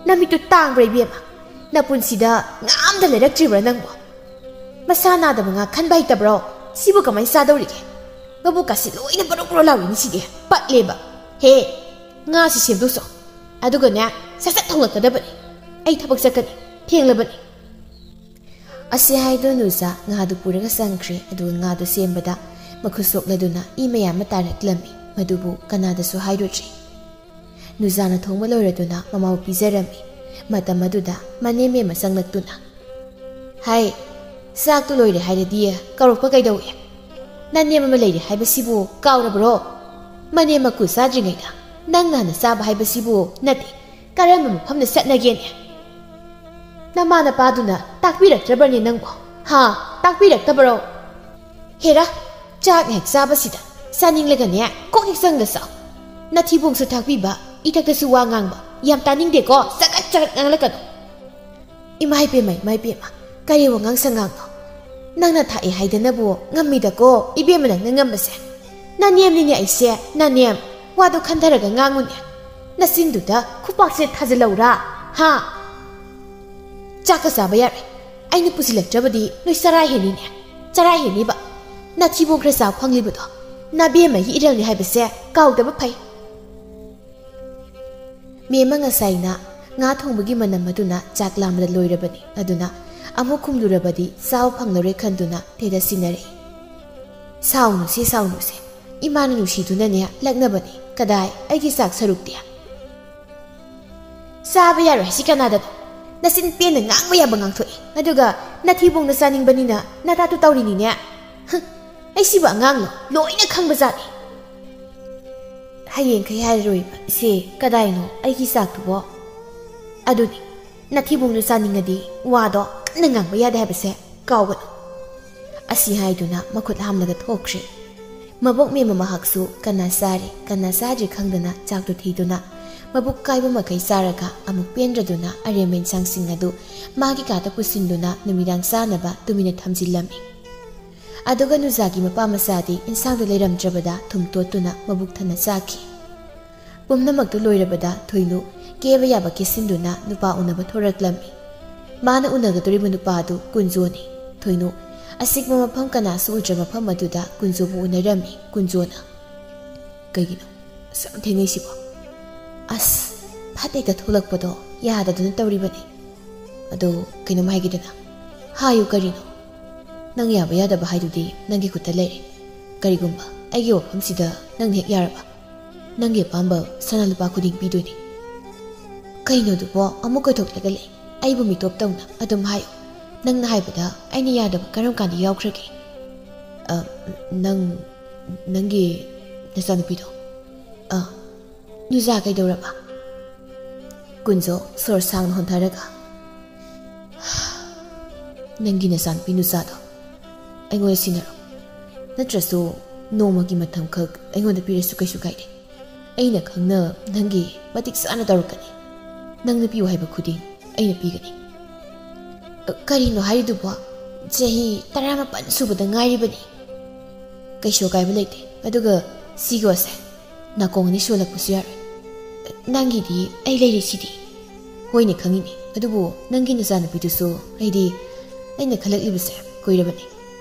ꯅꯃꯤꯠꯇꯨ ꯇꯥꯡꯕ꯭ꯔꯥ ꯏꯕꯦꯝꯃ? ꯅꯄꯨꯟꯁꯤꯗ ꯉꯥ ꯑꯝꯇ ꯂꯩꯔꯛꯇ꯭ꯔꯤꯕ꯭ꯔꯥ ꯅꯪꯕꯣ? ꯃꯁꯥ ꯅꯥꯗꯕ ꯉꯥ ꯈꯟꯕ ꯍꯩꯇꯕ꯭ꯔꯣ? ꯁꯤꯕꯨ ꯀꯃꯥꯏꯅ ꯆꯥꯗꯧꯔꯤꯒꯦ? ꯃꯕꯨꯛꯀꯥꯁꯤ ꯂꯣꯏꯅ ꯕꯔꯣ ꯕꯔꯣ ꯂꯥꯎꯔꯤꯅꯤ ꯁꯤꯗꯤ꯫ ꯄꯠꯂꯦꯕ꯫ ꯍꯦ, ꯉꯥꯁꯤ ꯁꯦꯝꯗꯣꯛꯆꯧ꯫ ꯑꯗꯨꯒꯅꯦ, ꯁꯠ ꯁꯠ ꯊꯣꯡꯂꯛꯀꯗꯕꯅꯤ꯫ ꯑꯩ ꯊꯕꯛ ꯆꯠꯀꯅꯤ꯫ ꯊꯦꯡꯂꯕꯅꯤ꯫ ꯑꯁꯤ ꯍꯥꯏꯗꯨꯅ ꯅꯨꯖꯥ ꯉꯥꯗꯨ ꯄꯨꯔꯒ ꯆꯪꯈ꯭ꯔꯦ꯫ ꯑꯗꯨꯒ ꯉꯥꯗꯨ ꯁꯦꯝꯕꯗ ꯃꯈꯨꯠ ꯁꯣꯛꯂꯗꯨꯅ ꯏ ꯃꯌꯥꯝ ꯑꯃ ꯇꯥꯔꯛꯂꯝꯃꯤ꯫ ꯃꯗꯨꯕꯨ ꯀꯅꯥꯗꯁꯨ ꯍꯥꯏꯔꯨꯗ꯭ꯔꯦ꯫ ꯅꯨꯖꯥꯅ ꯊꯣꯡꯕ ꯂꯣꯏꯔꯗꯨꯅ ꯃꯃꯥꯕꯨ ꯄꯤꯖꯔꯝꯃꯤ꯫ ꯃꯇꯝ ꯑꯗꯨꯗ ꯃꯅꯦꯝ ꯃꯦꯝꯃ ꯆꯪꯂꯛꯇꯨꯅ, "ꯍꯥꯏ, ꯆꯥꯛꯇꯨ ꯂꯣꯏꯔꯦ ꯍꯥꯏꯔꯗꯤ ꯀꯧꯔꯛꯄ ꯀꯩꯗꯧꯏ? ꯅꯅꯦꯝ ꯑꯃ ꯂꯩꯔꯦ ꯍꯥꯏꯕꯁꯤꯕꯨ ꯀꯥꯎꯔꯕ꯭ꯔꯣ? ꯃꯅꯦꯝ ꯃꯀꯨ ꯆꯥꯗ꯭ꯔꯤꯉꯩꯗ ꯅꯪꯅ ꯍꯥꯟꯅ ꯆꯥꯕ ꯍꯥꯏꯕꯁꯤꯕꯨ ꯅꯠꯇꯦ꯫ ꯀꯔꯝꯕ ꯃꯐꯝꯗ ꯆꯠꯅꯒꯦꯅꯦ? ꯅꯃꯥ ꯅꯄꯥꯗꯨꯅ ꯇꯥꯛꯄꯤꯔꯛꯇ꯭ꯔꯕꯅꯦ ꯅꯪꯕꯨ? ꯍꯥ? ꯇꯥꯛꯄꯤꯔꯛꯇꯕꯔꯣ? ꯍꯦꯔꯥ, ꯆꯥꯛ ꯍꯦꯛ ꯆꯥꯕꯁꯤꯗ ꯆꯥꯅꯤꯡꯂꯒꯅꯦ ꯀꯣꯛ ꯍꯦꯛ ꯆꯪꯒ ꯆꯥꯎ꯫ ꯅꯊꯤꯕꯣꯡꯁꯨ ꯊꯥꯛꯄꯤꯕ, ꯏꯊꯛꯇꯁꯨ ꯋꯥ ꯉꯥꯡꯕ꯫ ꯌꯥꯝ ꯇꯥꯅꯤꯡꯗꯦꯀꯣ, ꯆꯒꯠ ꯆꯒꯠ ꯉꯥꯡꯂꯛꯀꯅꯨ꯫ ꯏꯃꯥ ꯏꯄꯦꯝꯃ, ꯏꯃꯥ ꯏꯄꯦꯝꯃ, ꯀꯔꯤ ꯋꯥꯉꯥꯡ ꯁꯉꯥꯡꯅꯣ? ꯅꯪꯅ ꯊꯥꯛꯑꯦ ꯍꯥꯏꯗꯅꯕꯨ ꯉꯝꯃꯤꯗꯀꯣ, ꯏꯕꯦꯝꯃ ꯅꯪꯅ ꯉꯝꯕꯁꯦ꯫ ꯅꯅꯦꯝꯅꯤꯅꯦ ꯑꯩꯁꯦ, ꯅꯅꯦꯝ꯫ ꯋꯥꯗꯣ ꯈꯟꯊꯔꯒ ꯉꯥꯡꯉꯨꯅꯦ꯫ ꯅꯆꯤꯟꯗꯨꯗ ꯈꯨꯄꯥꯛꯁꯦ ꯊꯥꯖꯤꯜꯂꯧꯔꯥ? ꯍꯥ? ꯆꯥꯛꯀ ꯆꯥꯕ ꯌꯥꯔꯣꯏ꯫ ꯑꯩꯅ ꯄꯨꯁꯤꯜꯂꯛꯇ꯭ꯔꯕꯗꯤ ꯅꯣꯏ ꯆꯔꯥ ꯍꯦꯟꯅꯤꯅꯦ꯫ ꯆꯔꯥ ꯍꯦꯟꯅꯤꯕ꯫ ꯅꯊꯤꯕꯣꯡ ꯈꯔ ꯆꯥꯕ ꯐꯪꯂꯤꯕꯗꯣ ꯅꯥꯕꯦꯝꯃꯒꯤ ꯏꯔꯜꯅꯤ ꯍꯥꯏꯕꯁꯦ ꯀꯥꯎꯗꯕ ꯐꯩ꯫ ꯃꯦꯝꯃ ꯉꯁꯥꯏꯅ ꯉꯥ ꯊꯣꯡꯕꯒꯤ ꯃꯅꯝ ꯑꯗꯨꯅ ꯆꯥꯛ ꯂꯥꯝꯕꯗ ꯂꯣꯏꯔꯕꯅꯤ꯫ ꯑꯗꯨꯅ ꯑꯃꯨꯛ ꯈꯨꯝꯂꯨꯔꯕꯗꯤ ꯆꯥꯕ ꯐꯪꯂꯔꯣꯏ ꯈꯟꯗꯨꯅ ꯇꯦꯗ ꯁꯤꯟꯅꯔꯛꯏ꯫ "ꯁꯥꯎꯅꯨꯁꯦ, ꯁꯥꯎꯅꯨꯁꯦ꯫ ꯏꯃꯥꯅ ꯅꯨꯡꯁꯤꯗꯨꯅꯅꯦ ꯂꯛꯅꯕꯅꯤ꯫ ꯀꯗꯥꯏ ꯑꯩꯒꯤ ꯆꯥꯛ ꯁꯔꯨꯛꯇꯤ?" "ꯆꯥꯕ ꯌꯥꯔꯣꯏ ꯍꯥꯏꯁꯤ ꯀꯅꯥꯗꯅꯣ? ꯅꯆꯤꯟ ꯄꯦꯟꯅ ꯉꯥꯡꯕ ꯌꯥꯕ ꯉꯥꯡꯊꯣꯛꯏ꯫ ꯑꯗꯨꯒ ꯅꯊꯤꯕꯣꯡꯗ ꯆꯥꯅꯤꯡꯕꯅꯤꯅ ꯅꯇꯥꯇꯨ ꯇꯧꯔꯤꯅꯤꯅꯦ꯫ ꯍꯨꯝ, ꯑꯩꯁꯤꯕꯨ ꯑꯉꯥꯡꯂꯣ? ꯂꯣꯏꯅ ꯈꯪꯕ ꯖꯥꯠꯅꯤ꯫ ꯍꯌꯦꯡꯈꯩ ꯍꯥꯏꯔꯔꯣꯏꯕ꯫ ꯏꯆꯦ, ꯀꯗꯥꯏꯅꯣ ꯑꯩꯒꯤ ꯆꯥꯛꯇꯨꯕꯣ?" "ꯑꯗꯨꯅꯤ, ꯅꯊꯤꯕꯣꯡꯗꯨ ꯆꯥꯅꯤꯡꯉꯗꯤ ꯋꯥꯗꯣ ꯀꯟꯅ ꯉꯥꯡꯕ ꯌꯥꯗꯦ ꯍꯥꯏꯕꯁꯦ ꯀꯥꯎꯒꯅꯨ꯫" ꯑꯁꯤ ꯍꯥꯏꯗꯨꯅ ꯃꯈꯨꯠ ꯍꯥꯝꯂꯒ ꯊꯣꯛꯈ꯭ꯔꯦ꯫ ꯃꯕꯣꯛ ꯃꯦꯝꯃ ꯃꯍꯥꯛꯁꯨ ꯀꯅꯥ ꯆꯥꯔꯤ, ꯀꯅꯥ ꯆꯥꯗ꯭ꯔꯤ ꯈꯪꯗꯅ ꯆꯥꯛꯇꯨ ꯊꯤꯗꯨꯅ ꯃꯕꯨꯛ ꯀꯥꯏꯕ ꯃꯈꯩ ꯆꯥꯔꯒ ꯑꯃꯨꯛ ꯄꯦꯟꯗ꯭ꯔꯗꯨꯅ ꯑꯔꯦꯝꯕ ꯏꯟꯁꯥꯡꯁꯤꯡ ꯑꯗꯨ ꯃꯥꯒꯤ ꯀꯥꯗ ꯄꯨꯁꯤꯟꯗꯨꯅ ꯅꯨꯃꯤꯗꯥꯡ ꯆꯥꯅꯕ ꯇꯨꯃꯤꯟꯅ ꯊꯝꯖꯤꯜꯂꯝꯃꯤ꯫ ꯑꯗꯨꯒ ꯅꯨꯖꯥꯒꯤ ꯃꯄꯥ ꯃꯆꯥꯗꯤ ꯏꯟꯁꯥꯡꯗꯨ ꯂꯩꯔꯝꯗ꯭ꯔꯕꯗ ꯊꯨꯝ ꯇꯣꯠꯇꯨꯅ ꯃꯕꯨꯛ ꯊꯟꯅ ꯆꯥꯈꯤ꯫ ꯄꯨꯝꯅꯃꯛꯇꯨ ꯂꯣꯏꯔꯕꯗ ꯊꯣꯏꯅꯨ ꯀꯦꯕ ꯌꯥꯕ ꯀꯦꯁꯤꯟꯗꯨꯅ ꯅꯨꯄꯥ ꯎꯅꯕ ꯊꯣꯔꯛꯂꯝꯃꯤ꯫ ꯃꯥꯅ ꯎꯅꯒꯗꯧꯔꯤꯕ ꯅꯨꯄꯥ ꯑꯗꯨ ꯀꯨꯟꯖꯣꯅꯤ꯫ ꯊꯣꯏꯅꯨ ꯑꯁꯤꯒꯨꯝꯕ ꯃꯐꯝ ꯀꯅꯥꯁꯨ ꯎꯗ꯭ꯔ ꯃꯐꯝ ꯑꯗꯨꯗ ꯀꯨꯟꯖꯣꯕꯨ ꯎꯅꯔꯝꯃꯤ꯫ ꯀꯨꯟꯖꯣꯅ, "ꯀꯩꯒꯤꯅꯣ ꯑꯁꯨꯛ ꯌꯥꯝ ꯊꯦꯡꯅꯩꯁꯤꯕꯣ?" "ꯑꯁ, ꯐꯠ ꯍꯦꯛꯇ ꯊꯣꯛꯂꯛꯄꯗꯣ ꯌꯥꯗꯗꯅ ꯇꯧꯔꯤꯕꯅꯤ꯫ ꯑꯗꯣ ꯀꯩꯅꯣꯝ ꯍꯥꯏꯒꯦꯗꯅ?" "ꯍꯥꯏꯌꯨ, ꯀꯔꯤꯅꯣ?" "ꯅꯪ ꯌꯥꯕ ꯌꯥꯗꯕ ꯍꯥꯏꯗꯨꯗꯤ ꯅꯪꯒꯤ ꯈꯨꯠꯇ ꯂꯩꯔꯦ꯫ ꯀꯔꯤꯒꯨꯝꯕ ꯑꯩꯒꯤ ꯋꯥꯐꯝꯁꯤꯗ ꯅꯪꯅ ꯍꯦꯛ ꯌꯥꯔꯕ, ꯅꯪꯒꯤ ꯑꯄꯥꯝꯕ ꯁꯅꯥ ꯂꯨꯄꯥ ꯈꯨꯗꯤꯡ ꯄꯤꯗꯣꯏꯅꯤ꯫" "ꯀꯩꯅꯣꯗꯨꯕꯣ, ꯑꯃꯨꯛ ꯀꯣꯏꯊꯣꯛꯂꯒ ꯂꯩ꯫ ꯑꯩꯕꯨ ꯃꯤꯇꯣꯞ ꯇꯧꯅ ꯑꯗꯨꯝ ꯍꯥꯏꯌꯨ꯫ ꯅꯪꯅ ꯍꯥꯏꯕꯗ ꯑꯩꯅ ꯌꯥꯗꯕ ꯀꯔꯝ ꯀꯥꯟꯗ ꯌꯥꯎꯈ꯭ꯔꯒꯦ?" "ꯑ, ꯅꯪ, ꯅꯪꯒꯤ ꯅꯆꯥꯅꯨꯄꯤꯗꯣ?" "ꯑ, ꯅꯨꯖꯥ ꯀꯩꯗꯧꯔꯕ?" ꯀꯨꯟꯖꯣ ꯁꯣꯔ ꯁꯥꯡꯅ ꯍꯣꯟꯊꯔꯒ, "ꯅꯪꯒꯤ ꯅꯆꯥꯅꯨꯄꯤ ꯅꯨꯖꯥꯗꯣ ꯑꯩꯉꯣꯟꯗ ꯁꯤꯟꯅꯔꯣ꯫ ꯅꯠꯇ꯭ꯔꯁꯨ ꯅꯣꯡꯃꯒꯤ ꯃꯇꯝꯈꯛ ꯑꯩꯉꯣꯟꯗ ꯄꯤꯔꯁꯨ ꯀꯩꯁꯨ ꯀꯥꯏꯗꯦ꯫ ꯑꯩꯅ ꯈꯪꯅ ꯅꯪꯒꯤ ꯃꯇꯤꯛ ꯆꯥꯅ ꯇꯧꯔꯛꯀꯅꯤ꯫ ꯅꯪꯅ ꯄꯤꯌꯨ ꯍꯥꯏꯕ ꯈꯨꯗꯤꯡ ꯑꯩꯅ ꯄꯤꯒꯅꯤ꯫" "ꯑ, ꯀꯔꯤꯅꯣ ꯍꯥꯏꯔꯤꯗꯨꯕꯣ? ꯆꯍꯤ ꯇꯔꯥꯃꯥꯄꯟ ꯁꯨꯕꯗ ꯉꯥꯏꯔꯤꯕꯅꯤ꯫" "ꯀꯩꯁꯨ ꯑꯀꯥꯏꯕ ꯂꯩꯇꯦ꯫ ꯑꯗꯨꯒ ꯁꯤꯒꯤ ꯋꯥꯁꯦ ꯅꯥꯀꯣꯡ ꯑꯅꯤ ꯁꯣꯜꯂꯛꯄꯁꯨ ꯌꯥꯔꯣꯏ꯫ ꯅꯪꯒꯤꯗꯤ ꯑꯩ ꯂꯩꯔꯤꯁꯤꯗꯤ꯫" "ꯍꯣꯏꯅꯦ, ꯈꯪꯉꯤꯅꯦ꯫ ꯑꯗꯨꯕꯨ ꯅꯪꯒꯤ ꯅꯆꯥꯅꯨꯄꯤꯗꯨꯁꯨ ꯑꯩꯗꯤ, ꯑꯩꯅ ꯈꯜꯂꯛꯂꯤꯕꯁꯦ ꯀꯨꯏꯔꯕꯅꯤ꯫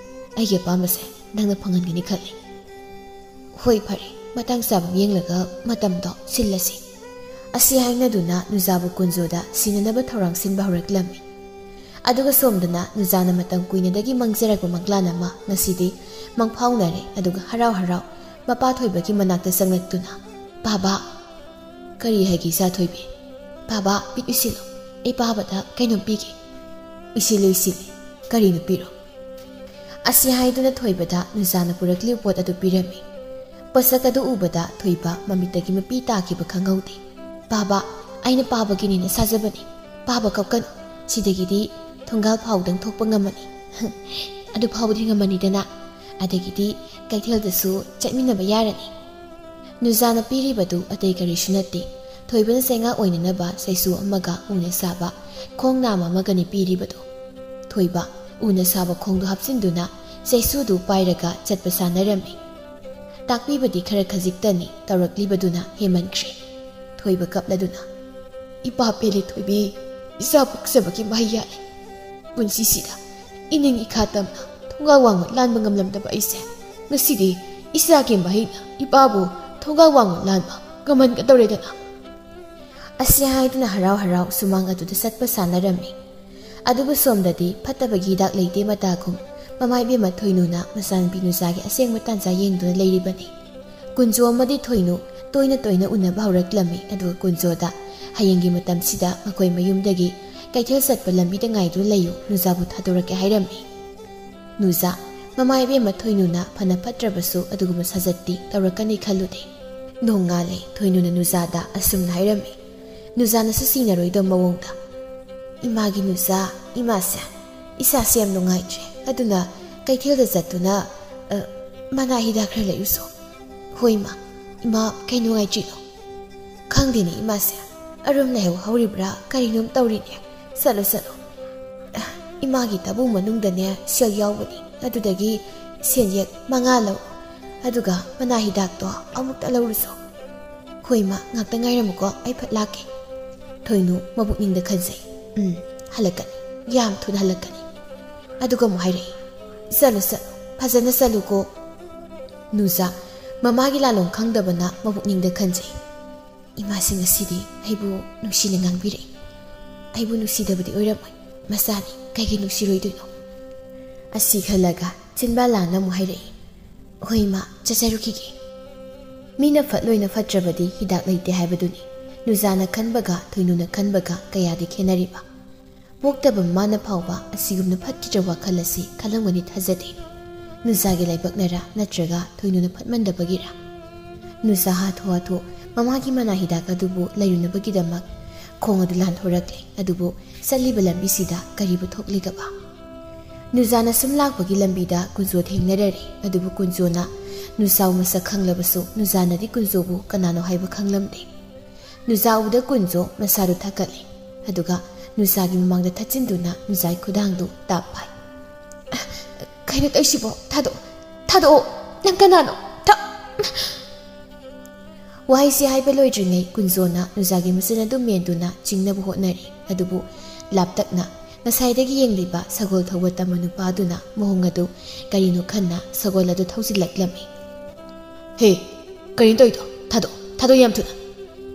ꯑꯩꯒꯤ ꯑꯄꯥꯝꯕꯁꯦ ꯅꯪꯅ ꯐꯪꯍꯟꯒꯅꯤ ꯈꯜꯂꯤ꯫" "ꯍꯣꯏ, ꯐꯔꯦ, ꯃꯇꯥꯡ ꯆꯥꯕ ꯑꯃ ꯌꯦꯡꯂꯒ ꯃꯇꯝꯗꯣ ꯁꯤꯜꯂꯁꯤ꯫" ꯑꯁꯤ ꯍꯥꯏꯅꯗꯨꯅ ꯅꯨꯖꯥꯕꯨ ꯀꯨꯟꯖꯣꯗ ꯁꯤꯟꯅꯅꯕ ꯊꯧꯔꯥꯡ ꯁꯤꯟꯕ ꯍꯧꯔꯛꯂꯝꯃꯤ꯫ ꯑꯗꯨꯒ ꯁꯣꯝꯗꯅ ꯅꯨꯖꯥꯅ ꯃꯇꯝ ꯀꯨꯏꯅꯗꯒꯤ ꯃꯪꯖꯔꯛꯄ ꯃꯪꯂꯥꯟ ꯑꯃ ꯉꯁꯤꯗꯤ ꯃꯪꯐꯥꯎꯅꯔꯦ꯫ ꯑꯗꯨꯒ ꯍꯔꯥꯎ ꯍꯔꯥꯎ ꯃꯄꯥ ꯊꯣꯏꯕꯒꯤ ꯃꯅꯥꯛꯇ ꯆꯪꯂꯛꯇꯨꯅ, "ꯄꯥꯕꯥ!" "ꯀꯔꯤ ꯍꯥꯏꯒꯦ, ꯏꯆꯥ ꯊꯣꯏꯕꯤ?" "ꯄꯥꯕꯥ, ꯃꯤꯠ ꯎꯏꯁꯤꯜꯂꯨ꯫ ꯑꯩ ꯄꯥꯕꯗ ꯀꯩꯅꯣꯝ ꯄꯤꯒꯦ꯫" "ꯎꯏꯁꯤꯜꯂꯦ, ꯎꯏꯁꯤꯜꯂꯦ꯫ ꯀꯔꯤꯅꯣ, ꯄꯤꯔꯣ꯫" ꯑꯁꯤ ꯍꯥꯏꯗꯨꯅ ꯊꯣꯏꯕꯗ ꯅꯨꯖꯥꯅ ꯄꯨꯔꯛꯂꯤꯕ ꯄꯣꯠ ꯑꯗꯨ ꯄꯤꯔꯝꯃꯤ꯫ ꯄꯣꯠꯁꯛ ꯑꯗꯨ ꯎꯕꯗ ꯊꯣꯏꯕ ꯃꯃꯤꯠꯇꯒꯤ ꯃꯄꯤ ꯇꯥꯈꯤꯕ ꯈꯪꯍꯧꯗꯦ꯫ "ꯄꯥꯕ, ꯑꯩꯅ ꯄꯥꯕꯒꯤꯅꯦꯅ ꯁꯥꯖꯕꯅꯤ꯫ ꯄꯥꯕ ꯀꯞꯀꯅꯨ꯫ ꯁꯤꯗꯒꯤꯗꯤ ꯊꯣꯡꯒꯥꯜ ꯐꯥꯎꯗꯪ ꯊꯣꯛꯄ ꯉꯝꯃꯅꯤ꯫" "ꯑꯗꯨ ꯐꯥꯎꯕꯗꯤ ꯉꯝꯃꯅꯤꯗꯅ꯫ ꯑꯗꯒꯤꯗꯤ ꯀꯩꯊꯦꯜꯗꯁꯨ ꯆꯠꯃꯤꯟꯅꯕ ꯌꯥꯔꯅꯤ꯫" ꯅꯨꯖꯥꯅ ꯄꯤꯔꯤꯕꯗꯨ ꯑꯇꯩ ꯀꯔꯤꯁꯨ ꯅꯠꯇꯦ꯫ ꯊꯣꯏꯕꯅ ꯆꯩꯉꯥꯛ ꯑꯣꯏꯅꯅꯕ ꯆꯩꯁꯨ ꯑꯃꯒ ꯎꯅ ꯁꯥꯕ ꯈꯣꯡ ꯅꯥꯝꯃ ꯑꯃꯒꯅꯤ ꯄꯤꯔꯤꯕꯗꯨ꯫ ꯊꯣꯏꯕ ꯎꯅ ꯁꯥꯕ ꯈꯣꯡꯗꯨ ꯍꯥꯞꯆꯤꯟꯗꯨꯅ ꯆꯩꯁꯨꯗꯨ ꯄꯥꯏꯔꯒ ꯆꯠꯄ ꯁꯥꯟꯅꯔꯝꯃꯤ꯫ ꯇꯥꯛꯄꯤꯕꯗꯤ ꯈꯔ ꯈꯖꯤꯛꯇꯅꯤ, ꯇꯧꯔꯛꯂꯤꯕꯗꯨꯅ ꯍꯦꯟꯃꯟꯈ꯭ꯔꯦ꯫ ꯊꯣꯏꯕ ꯀꯞꯂꯗꯨꯅ, "ꯏꯄꯥ ꯄꯦꯜꯂꯦ ꯊꯣꯏꯕꯤ꯫ ꯏꯆꯥ ꯄꯣꯛꯆꯕꯒꯤ ꯃꯍꯩ ꯌꯥꯜꯂꯦ꯫ ꯄꯨꯟꯁꯤꯁꯤꯗ ꯏꯅꯤꯡ ꯏꯈꯥ ꯇꯝꯅ ꯊꯣꯡꯒꯥꯜ ꯋꯥꯡꯃ ꯂꯥꯟꯕ ꯉꯝꯂꯝꯗꯕ ꯑꯩꯁꯦ, ꯉꯁꯤꯗꯤ ꯏꯆꯥꯒꯤ ꯃꯍꯩꯅ ꯏꯄꯥꯕꯨ ꯊꯣꯡꯒꯥꯜ ꯋꯥꯡꯃ ꯂꯥꯟꯕ ꯉꯝꯍꯟꯒꯗꯧꯔꯦꯗꯅ꯫ ꯑꯁꯤ ꯍꯥꯏꯗꯨꯅ ꯍꯔꯥꯎ ꯍꯔꯥꯎ ꯁꯨꯃꯥꯡ ꯑꯗꯨꯗ ꯆꯠꯄ ꯁꯥꯟꯅꯔꯝꯃꯤ꯫ ꯑꯗꯨꯕꯨ ꯁꯣꯝꯗꯗꯤ ꯐꯠꯇꯕꯒꯤ ꯍꯤꯗꯥꯛ ꯂꯩꯇꯦ ꯃꯇꯥꯒꯨꯝ ꯃꯃꯥ ꯏꯕꯦꯝꯃ ꯊꯣꯏꯅꯨꯅ ꯃꯆꯥꯅꯨꯄꯤ ꯅꯨꯖꯥꯒꯤ ꯑꯁꯦꯡꯕ ꯇꯥꯟꯖꯥ ꯌꯦꯡꯗꯨꯅ ꯂꯩꯔꯤꯕꯅꯤ꯫ ꯀꯨꯟꯖꯣ ꯑꯃꯗꯤ ꯊꯣꯏꯅꯨ ꯇꯣꯏꯅ ꯇꯣꯏꯅ ꯎꯅꯕ ꯍꯧꯔꯛꯂꯝꯃꯤ꯫ ꯑꯗꯨꯒ ꯀꯨꯟꯖꯣꯗ ꯍꯌꯦꯡꯒꯤ ꯃꯇꯝꯁꯤꯗ ꯃꯈꯣꯏ ꯃꯌꯨꯝꯗꯒꯤ ꯀꯩꯊꯦꯜ ꯆꯠꯄ ꯂꯝꯕꯤꯗ ꯉꯥꯏꯗꯨꯅ ꯂꯩꯌꯨ, ꯅꯨꯖꯥꯕꯨ ꯊꯥꯗꯣꯔꯛꯀꯦ ꯍꯥꯏꯔꯝꯃꯤ꯫ ꯅꯨꯖꯥ, ꯃꯃꯥ ꯏꯕꯦꯝꯃ ꯊꯣꯏꯅꯨꯅ ꯐꯅ ꯐꯠꯇ꯭ꯔꯕꯁꯨ ꯑꯗꯨꯒꯨꯝꯕ ꯁꯥꯖꯠꯇꯤ ꯇꯧꯔꯛꯀꯅꯤ ꯈꯜꯂꯨꯗꯦ꯫ ꯅꯣꯡꯉꯥꯜꯂꯦ꯫ ꯊꯣꯏꯅꯨꯅ ꯅꯨꯖꯥꯗ ꯑꯁꯨꯝꯅ ꯍꯥꯏꯔꯝꯃꯤ, ꯅꯨꯖꯥꯅꯁꯨ ꯁꯤꯡꯅꯔꯣꯏꯗꯕ ꯃꯑꯣꯡꯗ꯫ "ꯏꯃꯥꯒꯤ ꯅꯨꯖꯥ, ꯏꯃꯥꯁꯦ, ꯏꯁꯥꯁꯦ ꯌꯥꯝ ꯅꯨꯡꯉꯥꯏꯇ꯭ꯔꯦ, ꯑꯗꯨꯅ ꯀꯩꯊꯦꯜꯗ ꯆꯠꯇꯨꯅ, ꯑ, ꯃꯅꯥ ꯍꯤꯗꯥꯛ ꯈꯔ ꯂꯩꯔꯨꯁꯣ꯫" "ꯍꯣꯏ ꯏꯃꯥ꯫ ꯏꯃꯥ, ꯀꯩ ꯅꯨꯡꯉꯥꯏꯇ꯭ꯔꯤꯅꯣ?" "ꯈꯪꯗꯦꯅꯦ ꯏꯃꯥꯁꯦ, ꯑꯔꯨꯝ ꯂꯥꯏꯍꯧ ꯍꯧꯔꯤꯕ꯭ꯔꯥ ꯀꯔꯤꯅꯣꯝ ꯇꯧꯔꯤꯅꯦ꯫ ꯆꯠꯂꯣ, ꯆꯠꯂꯣ꯫ ꯑ, ꯏꯃꯥꯒꯤ ꯇꯥꯕꯨ ꯃꯅꯨꯡꯗꯅꯦ ꯁꯦꯜ ꯌꯥꯎꯕꯅꯤ, ꯑꯗꯨꯗꯒꯤ ꯁꯦꯟꯌꯦꯛ ꯃꯉꯥ ꯂꯧ, ꯑꯗꯨꯒ ꯃꯅꯥ ꯍꯤꯗꯥꯛꯇꯣ ꯑꯃꯨꯛꯇ ꯂꯧꯔꯨꯁꯣ꯫" "ꯍꯣꯏ ꯏꯃꯥ, ꯉꯥꯛꯇ ꯉꯥꯏꯔꯝꯃꯨꯀꯣ, ꯑꯩ ꯐꯠ ꯂꯥꯛꯀꯦ꯫" ꯊꯣꯏꯅꯨ ꯃꯕꯨꯛꯅꯤꯡꯗ ꯈꯟꯖꯩ, "ꯎꯝ, ꯍꯜꯂꯛꯀꯅꯤ, ꯌꯥꯝ ꯊꯨꯅ ꯍꯜꯂꯛꯀꯅꯤ꯫" ꯑꯗꯨꯒ ꯑꯃꯨꯛ ꯍꯥꯏꯔꯛꯏ, "ꯆꯠꯂꯨ, ꯆꯠꯂꯨ, ꯐꯖꯅ ꯆꯠꯂꯨꯀꯣ꯫" ꯅꯨꯖꯥ ꯃꯃꯥꯒꯤ ꯂꯥꯂꯣꯡ ꯈꯪꯗꯕꯅ ꯃꯕꯨꯛꯅꯤꯡꯗ ꯈꯟꯖꯩ, "ꯏꯃꯥꯁꯤ ꯉꯁꯤꯗꯤ ꯑꯩꯕꯨ ꯅꯨꯡꯁꯤꯅ ꯉꯥꯡꯕꯤꯔꯛꯏ, ꯑꯩꯕꯨ ꯅꯨꯡꯁꯤꯗꯕꯗꯤ ꯑꯣꯏꯔꯝꯃꯣꯏ, ꯃꯆꯥꯅꯤ, ꯀꯩꯒꯤ ꯅꯨꯡꯁꯤꯔꯣꯏꯗꯣꯏꯅꯣ?" ꯑꯁꯤ ꯈꯜꯂꯒ ꯆꯤꯟꯕꯥꯂꯥꯅ ꯑꯃꯨꯛ ꯍꯥꯏꯔꯛꯏ, "ꯍꯣꯏ ꯏꯃꯥ, ꯆꯠꯆꯔꯨꯈꯤꯒꯦ꯫" ꯃꯤꯅ ꯐꯠ ꯂꯣꯏꯅ ꯐꯠꯇ꯭ꯔꯕꯗꯤ ꯍꯤꯗꯥꯛ ꯂꯩꯇꯦ ꯍꯥꯏꯕꯗꯨꯅꯤ꯫ ꯅꯨꯖꯥꯅ ꯈꯟꯕꯒ ꯊꯣꯏꯅꯨꯅ ꯈꯟꯕꯒ ꯀꯌꯥꯗꯤ ꯈꯦꯠꯅꯔꯤꯕ꯫ ꯄꯣꯛꯇꯕ ꯃꯃꯥꯅ ꯐꯥꯎꯕ ꯑꯁꯤꯒꯨꯝꯅ ꯐꯠꯈꯤꯗ꯭ꯔꯕ ꯋꯥꯈꯜ ꯑꯁꯤ ꯈꯜꯂꯝꯒꯅꯤ ꯊꯥꯖꯗꯦ꯫ ꯅꯨꯖꯥꯒꯤ ꯂꯥꯏꯕꯛꯅꯔꯥ ꯅꯠꯇ꯭ꯔꯒ ꯊꯣꯏꯅꯨꯅ ꯐꯠꯃꯟꯗꯕꯒꯤꯔꯥ? ꯅꯨꯖꯥ ꯍꯥꯊꯨ ꯍꯥꯊꯨ ꯃꯃꯥꯒꯤ ꯃꯅꯥ ꯍꯤꯗꯥꯛ ꯑꯗꯨꯕꯨ ꯂꯩꯔꯨꯅꯕꯒꯤꯗꯃꯛ ꯈꯣꯡ ꯑꯗꯨ ꯂꯥꯟꯊꯣꯔꯛꯂꯦ꯫ ꯑꯗꯨꯕꯨ ꯆꯠꯂꯤꯕ ꯂꯝꯕꯤꯁꯤꯗ ꯀꯔꯤꯕꯨ ꯊꯣꯛꯂꯤꯒꯕ? ꯅꯨꯖꯥꯅ ꯁꯨꯝ ꯂꯥꯛꯄꯒꯤ ꯂꯝꯕꯤꯗ ꯀꯨꯟꯖꯣ ꯊꯦꯡꯅꯔꯔꯦ꯫ ꯑꯗꯨꯕꯨ ꯀꯨꯟꯖꯣꯅ ꯅꯨꯖꯥꯕꯨ ꯃꯁꯛ ꯈꯪꯂꯕꯁꯨ ꯅꯨꯖꯥꯅꯗꯤ ꯀꯨꯟꯖꯣꯕꯨ ꯀꯅꯥꯅꯣ ꯍꯥꯏꯕ ꯈꯪꯂꯝꯗꯦ꯫ ꯅꯨꯖꯥ ꯎꯕꯗ ꯀꯨꯟꯖꯣ ꯃꯁꯥꯗꯨ ꯊꯛꯀꯠꯂꯦ꯫ ꯑꯗꯨꯒ ꯅꯨꯖꯥꯒꯤ ꯃꯃꯥꯡꯗ ꯊꯠꯆꯤꯟꯗꯨꯅ ꯅꯨꯖꯥꯒꯤ ꯈꯨꯗꯥꯡꯗꯨ ꯇꯥꯞ ꯐꯥꯏ꯫ "ꯀꯩꯅꯣ ꯇꯧꯏꯁꯤꯕꯣ? ꯊꯥꯗꯣꯛꯑꯣ, ꯊꯥꯗꯣꯛꯑꯣ꯫ ꯅꯪ ꯀꯅꯥꯅꯣ? ꯊ-" ꯋꯥꯍꯩꯁꯤ ꯍꯥꯏꯕ ꯂꯣꯏꯗ꯭ꯔꯤꯉꯩ ꯀꯨꯟꯖꯣꯅ ꯅꯨꯖꯥꯒꯤ ꯃꯆꯤꯟ ꯑꯗꯨ ꯃꯦꯟꯗꯨꯅ ꯆꯤꯡꯅꯕ ꯍꯣꯠꯅꯔꯤ꯫ ꯑꯗꯨꯕꯨ ꯂꯥꯞꯇꯛꯅ ꯉꯁꯥꯏꯗꯒꯤ ꯌꯦꯡꯂꯤꯕ ꯁꯒꯣꯜ ꯊꯧꯕ ꯇꯝꯕ ꯅꯨꯄꯥ ꯑꯗꯨꯅ ꯃꯑꯣꯡ ꯑꯗꯨ ꯀꯔꯤꯅꯣ ꯈꯟꯅ ꯁꯒꯣꯜ ꯑꯗꯨ ꯊꯧꯖꯤꯜꯂꯛꯂꯝꯃꯤ꯫ "ꯍꯦ, ꯀꯔꯤꯅꯣ ꯇꯧꯔꯤꯗꯣ? ꯊꯥꯗꯣꯛꯑꯣ, ꯊꯥꯗꯣꯛꯑꯣ ꯌꯥꯝ ꯊꯨꯅ꯫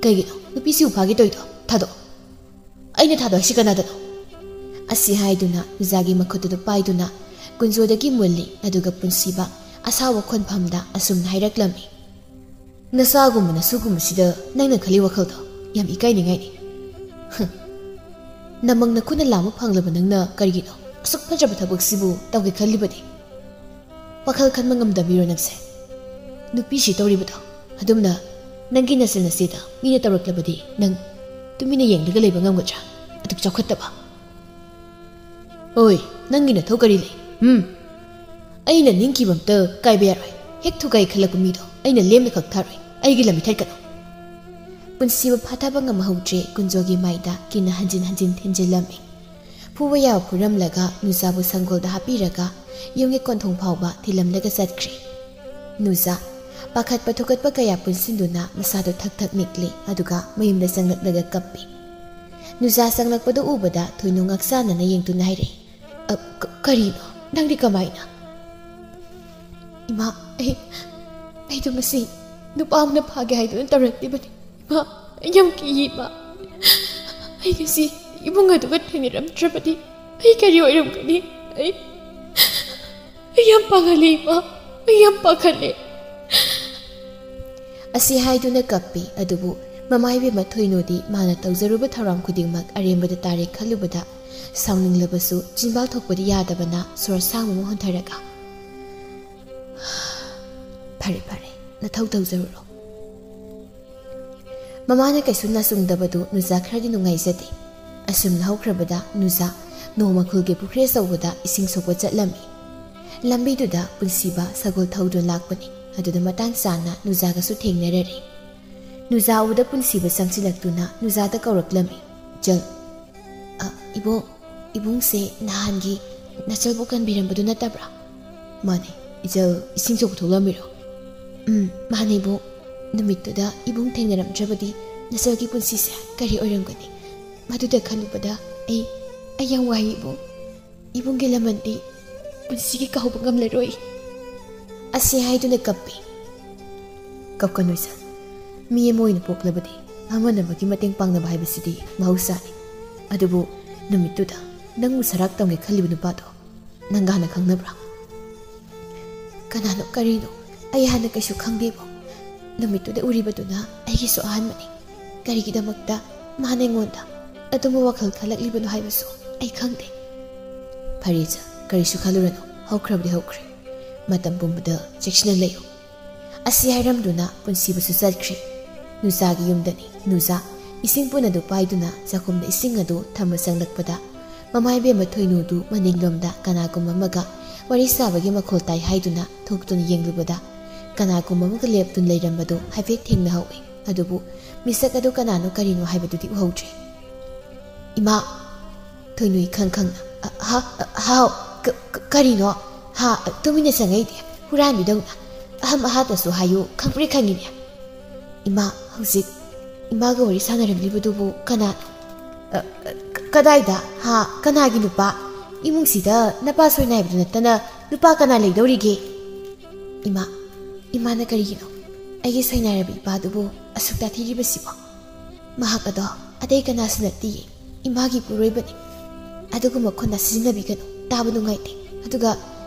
ꯀꯩꯒꯤꯅꯣ ꯅꯨꯄꯤꯁꯤꯕꯨ ꯐꯥꯒꯦ ꯇꯧꯔꯤꯗꯣ? ꯊꯥꯗꯣꯛꯑꯣ꯫ ꯑꯩꯅ ꯊꯥꯗꯣꯛ ꯍꯥꯏꯁꯤ ꯀꯅꯥꯗꯅꯣ?" ꯑꯁꯤ ꯍꯥꯏꯗꯨꯅ ꯅꯨꯖꯥꯒꯤ ꯃꯈꯨꯠ ꯑꯗꯨ ꯄꯥꯏꯗꯨꯅ ꯀꯨꯟꯖꯣꯗꯒꯤ ꯃꯨꯜꯂꯤ꯫ ꯑꯗꯨꯒ ꯄꯨꯟꯁꯤꯕ ꯑꯁꯥꯎꯕ ꯈꯣꯟꯐꯝꯗ ꯑꯁꯨꯝꯅ ꯍꯥꯏꯔꯛꯂꯝꯃꯤ꯫ "ꯅꯆꯥꯒꯨꯝꯕ ꯅꯁꯨꯒꯨꯝꯕꯁꯤꯗ ꯅꯪꯅ ꯈꯜꯂꯤ ꯋꯥꯈꯜꯗꯣ ꯌꯥꯝ ꯏꯀꯥꯏꯅꯤꯡꯉꯥꯏꯅꯤ꯫ ꯍꯨꯝ꯫ ꯅꯃꯪ ꯅꯈꯨꯠꯅ ꯂꯥꯝꯕ ꯐꯪꯂꯕ ꯅꯪꯅ ꯀꯔꯤꯒꯤꯅꯣ ꯑꯁꯨꯛ ꯐꯖꯕ ꯊꯕꯛꯁꯤꯕꯨ ꯇꯧꯒꯦ ꯈꯜꯂꯤꯕꯗꯤ? ꯋꯥꯈꯜ ꯈꯟꯕ ꯉꯝꯗꯕꯤꯔꯣ ꯅꯪꯁꯦ? ꯅꯨꯄꯤꯁꯤ ꯇꯧꯔꯤꯕꯗꯣ ꯑꯗꯨꯝꯅ ꯅꯪꯒꯤ ꯅꯆꯜ ꯅꯆꯦꯗ ꯃꯤꯅ ꯇꯧꯔꯛꯂꯕꯗꯤ ꯅꯪ ꯇꯨꯃꯤꯟꯅ ꯌꯦꯡꯂꯒ ꯂꯩꯕ ꯉꯝꯒꯗ꯭ꯔꯥ? ꯑꯗꯨꯛ ꯆꯥꯎꯈꯠꯇꯕ!" "ꯍꯣꯏ, ꯅꯪꯒꯤ ꯅꯊꯧ ꯀꯔꯤ ꯂꯩ? ꯎꯝ? ꯑꯩꯅ ꯅꯤꯡꯈꯤꯕ ꯑꯝꯇ ꯀꯥꯏꯕ ꯌꯥꯔꯣꯏ꯫ ꯍꯦꯛ ꯊꯨꯒꯥꯏ ꯈꯜꯂꯛꯄ ꯃꯤꯗꯣ ꯑꯩꯅ ꯂꯦꯝꯅ ꯈꯛ ꯊꯥꯔꯣꯏ꯫ ꯑꯩꯒꯤ ꯂꯝ ꯏꯊꯠꯀꯅꯨ!" ꯄꯨꯟꯁꯤꯕꯨ ꯐꯥꯊꯕ ꯉꯝꯍꯧꯗ꯭ꯔꯦ꯫ ꯀꯨꯟꯖꯣꯒꯤ ꯃꯥꯏꯗ ꯀꯤꯟꯅ ꯍꯟꯖꯤꯟ ꯍꯟꯖꯤꯟ ꯊꯤꯟꯖꯤꯜꯂꯝꯃꯤ꯫ ꯐꯨꯕ ꯌꯥꯕ ꯐꯨꯔꯝꯂꯒ ꯅꯨꯖꯥꯕꯨ ꯁꯪꯒꯣꯜꯗ ꯍꯥꯞꯄꯤꯔꯒ ꯌꯨꯝꯒꯤ ꯀꯣꯟꯊꯣꯡ ꯐꯥꯎꯕ ꯊꯤꯜꯂꯝꯂꯒ ꯆꯠꯈ꯭ꯔꯦ꯫ ꯅꯨꯖꯥ ꯄꯥꯈꯠꯄ ꯊꯨꯀꯠꯄ ꯀꯌꯥ ꯄꯨꯟꯁꯤꯟꯗꯨꯅ ꯃꯁꯥꯗꯨ ꯊꯛ ꯊꯛ ꯅꯤꯛꯂꯤ꯫ ꯑꯗꯨꯒ ꯃꯌꯨꯝꯗ ꯆꯪꯂꯛꯂꯒ ꯀꯞꯄꯤ꯫ ꯅꯨꯖꯥ ꯆꯪꯂꯛꯄꯗꯨ ꯎꯕꯗ ꯊꯣꯏꯅꯨ ꯉꯛꯆꯥꯟꯅꯅ ꯌꯦꯡꯗꯨꯅ ꯍꯥꯏꯔꯛꯏ, "ꯑ, ꯀ-, ꯀꯔꯤꯅꯣ? ꯅꯪꯗꯤ ꯀꯃꯥꯏꯅ?" "ꯏꯃꯥ, ꯑꯩ, ꯑꯩꯗꯣ ꯉꯁꯤ ꯅꯨꯄꯥ ꯑꯃꯅ ꯐꯥꯒꯦ ꯍꯥꯏꯗꯨꯅ ꯇꯧꯔꯛꯂꯤꯕꯅꯤ꯫ ꯏꯃꯥ, ꯑꯩ ꯌꯥꯝ ꯀꯤꯌꯦ ꯏꯃꯥ꯫ ꯑꯩ ꯉꯁꯤ ꯏꯕꯨꯡ ꯑꯗꯨꯒ ꯊꯦꯡꯅꯔꯝꯗ꯭ꯔꯕꯗꯤ ꯑꯩ ꯀꯔꯤ ꯑꯣꯏꯔꯝꯒꯅꯤ? ꯑꯩ, ꯑꯩ ꯌꯥꯝ ꯄꯥꯈꯠꯂꯦ ꯏꯃꯥ, ꯑꯩ ꯌꯥꯝ ꯄꯥꯈꯠꯂꯦ꯫" ꯑꯁꯤ ꯍꯥꯏꯗꯨꯅ ꯀꯞꯄꯤ꯫ ꯑꯗꯨꯕꯨ ꯃꯃꯥ ꯏꯕꯦꯝꯃ ꯊꯣꯏꯅꯨꯗꯤ ꯃꯥꯅ ꯇꯧꯖꯔꯨꯕ ꯊꯧꯔꯥꯡ ꯈꯨꯗꯤꯡꯃꯛ ꯑꯔꯦꯝꯕꯗ ꯇꯥꯔꯦ ꯈꯜꯂꯨꯕꯗ ꯁꯥꯎꯅꯤꯡꯂꯕꯁꯨ ꯆꯤꯟꯕꯥꯜ ꯊꯣꯛꯄꯗꯤ ꯌꯥꯗꯕꯅ ꯁꯣꯔ ꯁꯥꯡꯕ ꯑꯃ ꯍꯣꯟꯊꯔꯒ, "ꯐꯔꯦ, ꯐꯔꯦ, ꯅꯊꯧ ꯇꯧꯖꯔꯨꯔꯣ꯫" ꯃꯃꯥꯅ ꯀꯩꯁꯨ ꯅꯥꯆꯨꯡꯗꯕꯗꯨ ꯅꯨꯖꯥ ꯈꯔꯗꯤ ꯅꯨꯡꯉꯥꯏꯖꯗꯦ꯫ ꯑꯁꯨꯝꯅ ꯍꯧꯈ꯭ꯔꯕꯗ ꯅꯨꯖꯥ ꯅꯣꯡꯃ ꯈꯨꯜꯒꯤ ꯄꯨꯈ꯭ꯔꯤ ꯑꯆꯧꯕꯗ ꯏꯁꯤꯡ ꯁꯣꯛꯄ ꯆꯠꯂꯝꯃꯤ꯫ ꯂꯝꯕꯤꯗꯨꯗ ꯄꯨꯟꯁꯤꯕ ꯁꯒꯣꯜ ꯊꯧꯗꯨꯅ ꯂꯥꯛꯄꯅꯤ꯫ ꯑꯗꯨꯗ ꯃꯇꯥꯡ ꯆꯥꯅ ꯅꯨꯖꯥꯒꯁꯨ ꯊꯦꯡꯅꯔꯔꯦ꯫ ꯅꯨꯖꯥ ꯎꯕꯗ ꯄꯨꯟꯁꯤꯕ ꯆꯪꯁꯤꯜꯂꯛꯇꯨꯅ ꯅꯨꯖꯥꯗ ꯀꯧꯔꯛꯂꯝꯃꯤ꯫ "ꯏꯆꯜ, ꯑ, ꯏꯕꯨꯡ, ꯏꯕꯨꯡꯁꯦ ꯅꯍꯥꯟꯒꯤ ꯅꯆꯜꯕꯨ ꯀꯟꯕꯤꯔꯝꯕꯗꯨ ꯅꯠꯇꯕ꯭ꯔꯥ?" "ꯃꯥꯅꯦ꯫ ꯏꯆꯜ ꯏꯁꯤꯡ ꯁꯣꯛꯄ ꯊꯣꯛꯂꯝꯃꯤꯔꯣ?" "ꯎꯝ, ꯃꯥꯅꯦ ꯏꯕꯨꯡ꯫ ꯅꯨꯃꯤꯠꯇꯨꯗ ꯏꯕꯨꯡ ꯊꯦꯡꯅꯔꯝꯗ꯭ꯔꯕꯗꯤ ꯅꯆꯜꯒꯤ ꯄꯨꯟꯁꯤꯁꯦ ꯀꯔꯤ ꯑꯣꯏꯔꯝꯒꯅꯤ? ꯃꯗꯨꯗ ꯈꯜꯂꯨꯕꯗ ꯑꯩ, ꯑꯩ ꯌꯥꯝ ꯋꯥꯏ ꯏꯕꯨꯡ꯫ ꯏꯕꯨꯡꯒꯤ ꯂꯃꯟꯗꯤ ꯄꯨꯟꯁꯤꯒꯤ ꯀꯥꯎꯕ ꯉꯝꯂꯔꯣꯏ꯫ ꯑꯁꯤ ꯍꯥꯏꯗꯨꯅ ꯀꯞꯄꯤ꯫ ꯀꯞꯀꯅꯨ ꯏꯆꯥ꯫ ꯃꯤ ꯑꯃ ꯑꯣꯏꯅ ꯄꯣꯛꯂꯕꯗꯤ ꯑꯃꯅ ꯑꯃꯒꯤ ꯃꯇꯦꯡ ꯄꯥꯡꯅꯕ ꯍꯥꯏꯕꯁꯤꯗꯤ ꯃꯍꯧꯁꯥꯅꯤ꯫ ꯑꯗꯨꯕꯨ ꯅꯨꯃꯤꯠꯇꯨꯗ ꯅꯪꯕꯨ ꯁꯔꯥꯛ ꯇꯝꯒꯦ ꯈꯜꯂꯤꯕ ꯅꯨꯄꯥꯗꯣ ꯅꯪꯒ ꯍꯥꯟꯅ ꯈꯪꯅꯕ꯭ꯔꯥ? ꯀꯅꯥꯅꯣ ꯀꯔꯤꯅꯣ ꯑꯩ ꯍꯥꯟꯅ ꯀꯩꯁꯨ ꯈꯪꯗꯦꯕꯣ꯫ ꯅꯨꯃꯤꯠꯇꯨꯗ ꯎꯔꯤꯕꯗꯨꯅ ꯑꯩꯒꯤꯁꯨ ꯑꯍꯥꯟꯕꯅꯤ꯫ ꯀꯔꯤꯒꯤꯗꯃꯛꯇ ꯃꯥꯅ ꯑꯩꯉꯣꯟꯗ ꯑꯗꯨꯝꯕ ꯋꯥꯈꯜ ꯈꯜꯂꯛꯂꯤꯕꯅꯣ ꯍꯥꯏꯕꯁꯨ ꯑꯩ ꯈꯪꯗꯦ꯫ ꯐꯔꯦ ꯏꯆꯥ, ꯀꯔꯤꯁꯨ ꯈꯜꯂꯨꯔꯅꯨ, ꯍꯧꯈ꯭ꯔꯕꯗꯤ ꯍꯧꯈ꯭ꯔꯦ꯫ ꯃꯇꯝ ꯄꯨꯝꯕꯗ ꯆꯦꯛꯁꯤꯟꯅ ꯂꯩꯌꯨ꯫ ꯑꯁꯤ ꯍꯥꯏꯔꯝꯗꯨꯅ ꯄꯨꯟꯁꯤꯕꯁꯨ ꯆꯠꯈ꯭ꯔꯦ꯫ ꯅꯨꯖꯥꯒꯤ ꯌꯨꯝꯗꯅꯤ꯫ ꯅꯨꯖꯥ ꯏꯁꯤꯡ ꯄꯨꯟ ꯑꯗꯨ ꯄꯥꯏꯗꯨꯅ ꯆꯥꯛꯈꯨꯝꯗ ꯏꯁꯤꯡ ꯑꯗꯨ ꯊꯝꯕ ꯆꯪꯂꯛꯄꯗ ꯃꯃꯥ ꯏꯕꯦꯝꯃ ꯊꯣꯏꯅꯨꯗꯨ ꯃꯅꯤꯡꯂꯣꯝꯗ ꯀꯅꯥꯒꯨꯝꯕ ꯑꯃꯒ ꯋꯥꯔꯤ ꯁꯥꯕꯒꯤ ꯃꯈꯣꯜ ꯇꯥꯏ ꯍꯥꯏꯗꯨꯅ ꯊꯣꯛꯇꯨꯅ ꯌꯦꯡꯂꯨꯕꯗ ꯀꯅꯥꯒꯨꯝꯕ ꯑꯃꯒ ꯂꯦꯞꯇꯨꯅ ꯂꯩꯔꯝꯕꯗꯨ ꯍꯥꯏꯐꯦꯠ ꯊꯦꯡꯅꯍꯧꯏ꯫ ꯑꯗꯨꯕꯨ ꯃꯤꯁꯛ ꯑꯗꯨ ꯀꯅꯥꯅꯣ ꯀꯔꯤꯅꯣ ꯍꯥꯏꯕꯗꯨꯗꯤ ꯎꯍꯧꯗ꯭ꯔꯦ꯫ "ꯏꯃꯥ!" ꯊꯣꯏꯅꯨ ꯏꯈꯪ ꯈꯪꯅ, "ꯑ, ꯍꯥ, ꯑ, ꯍꯥꯎ, ꯀ-, ꯀ-, ꯀꯔꯤꯅꯣ? ꯍꯥ, ꯇꯨꯃꯤꯟꯅ ꯆꯪꯉꯛꯏꯗꯤ, ꯍꯨꯔꯥꯟꯕꯤꯗꯧꯅ꯫ ꯑꯍꯝ ꯑꯍꯥꯗꯁꯨ ꯍꯥꯏꯌꯨ, ꯈꯪꯄ꯭ꯔꯦ ꯈꯪꯉꯤꯅꯦ꯫ ꯏꯃꯥ, ꯍꯧꯖꯤꯛ ꯏꯃꯥꯒ ꯋꯥꯔꯤ ꯁꯥꯟꯅꯔꯝꯂꯤꯕꯗꯨꯕꯨ ꯀꯅꯥꯅꯣ? ꯑ, ꯀ-, ꯀꯗꯥꯏꯗ? ꯍꯥ, ꯀꯅꯥꯒꯤ ꯅꯨꯄꯥ? ꯏꯃꯨꯡꯁꯤꯗ ꯅꯄꯥ ꯁꯣꯏꯅꯥꯏꯕꯗꯨ ꯅꯠꯇꯅ ꯅꯨꯄꯥ ꯀꯅꯥ ꯂꯩꯗꯧꯔꯤꯒꯦ?" "ꯏꯃꯥ, ꯏꯃꯥꯅ ꯀꯔꯤꯒꯤꯅꯣ ꯑꯩꯒꯤ ꯁꯣꯏꯅꯥꯏꯔꯕ ꯏꯄꯥꯗꯨꯕꯨ ꯑꯁꯨꯛ ꯇꯥꯊꯤꯔꯤꯕꯁꯤꯕꯣ? ꯃꯍꯥꯛ ꯑꯗꯣ ꯑꯇꯩ ꯀꯅꯥꯁꯨ ꯅꯠꯇꯤꯌꯦ, ꯏꯃꯥꯒꯤ ꯏꯄꯨꯔꯣꯏꯕꯅꯤ꯫ ꯑꯗꯨꯒꯨꯝꯕ ꯈꯨꯟꯗꯥ ꯁꯤꯖꯤꯟꯅꯕꯤꯒꯅꯨ, ꯇꯥꯕ ꯅꯨꯡꯉꯥꯏꯇꯦ꯫ ꯑꯗꯨꯒ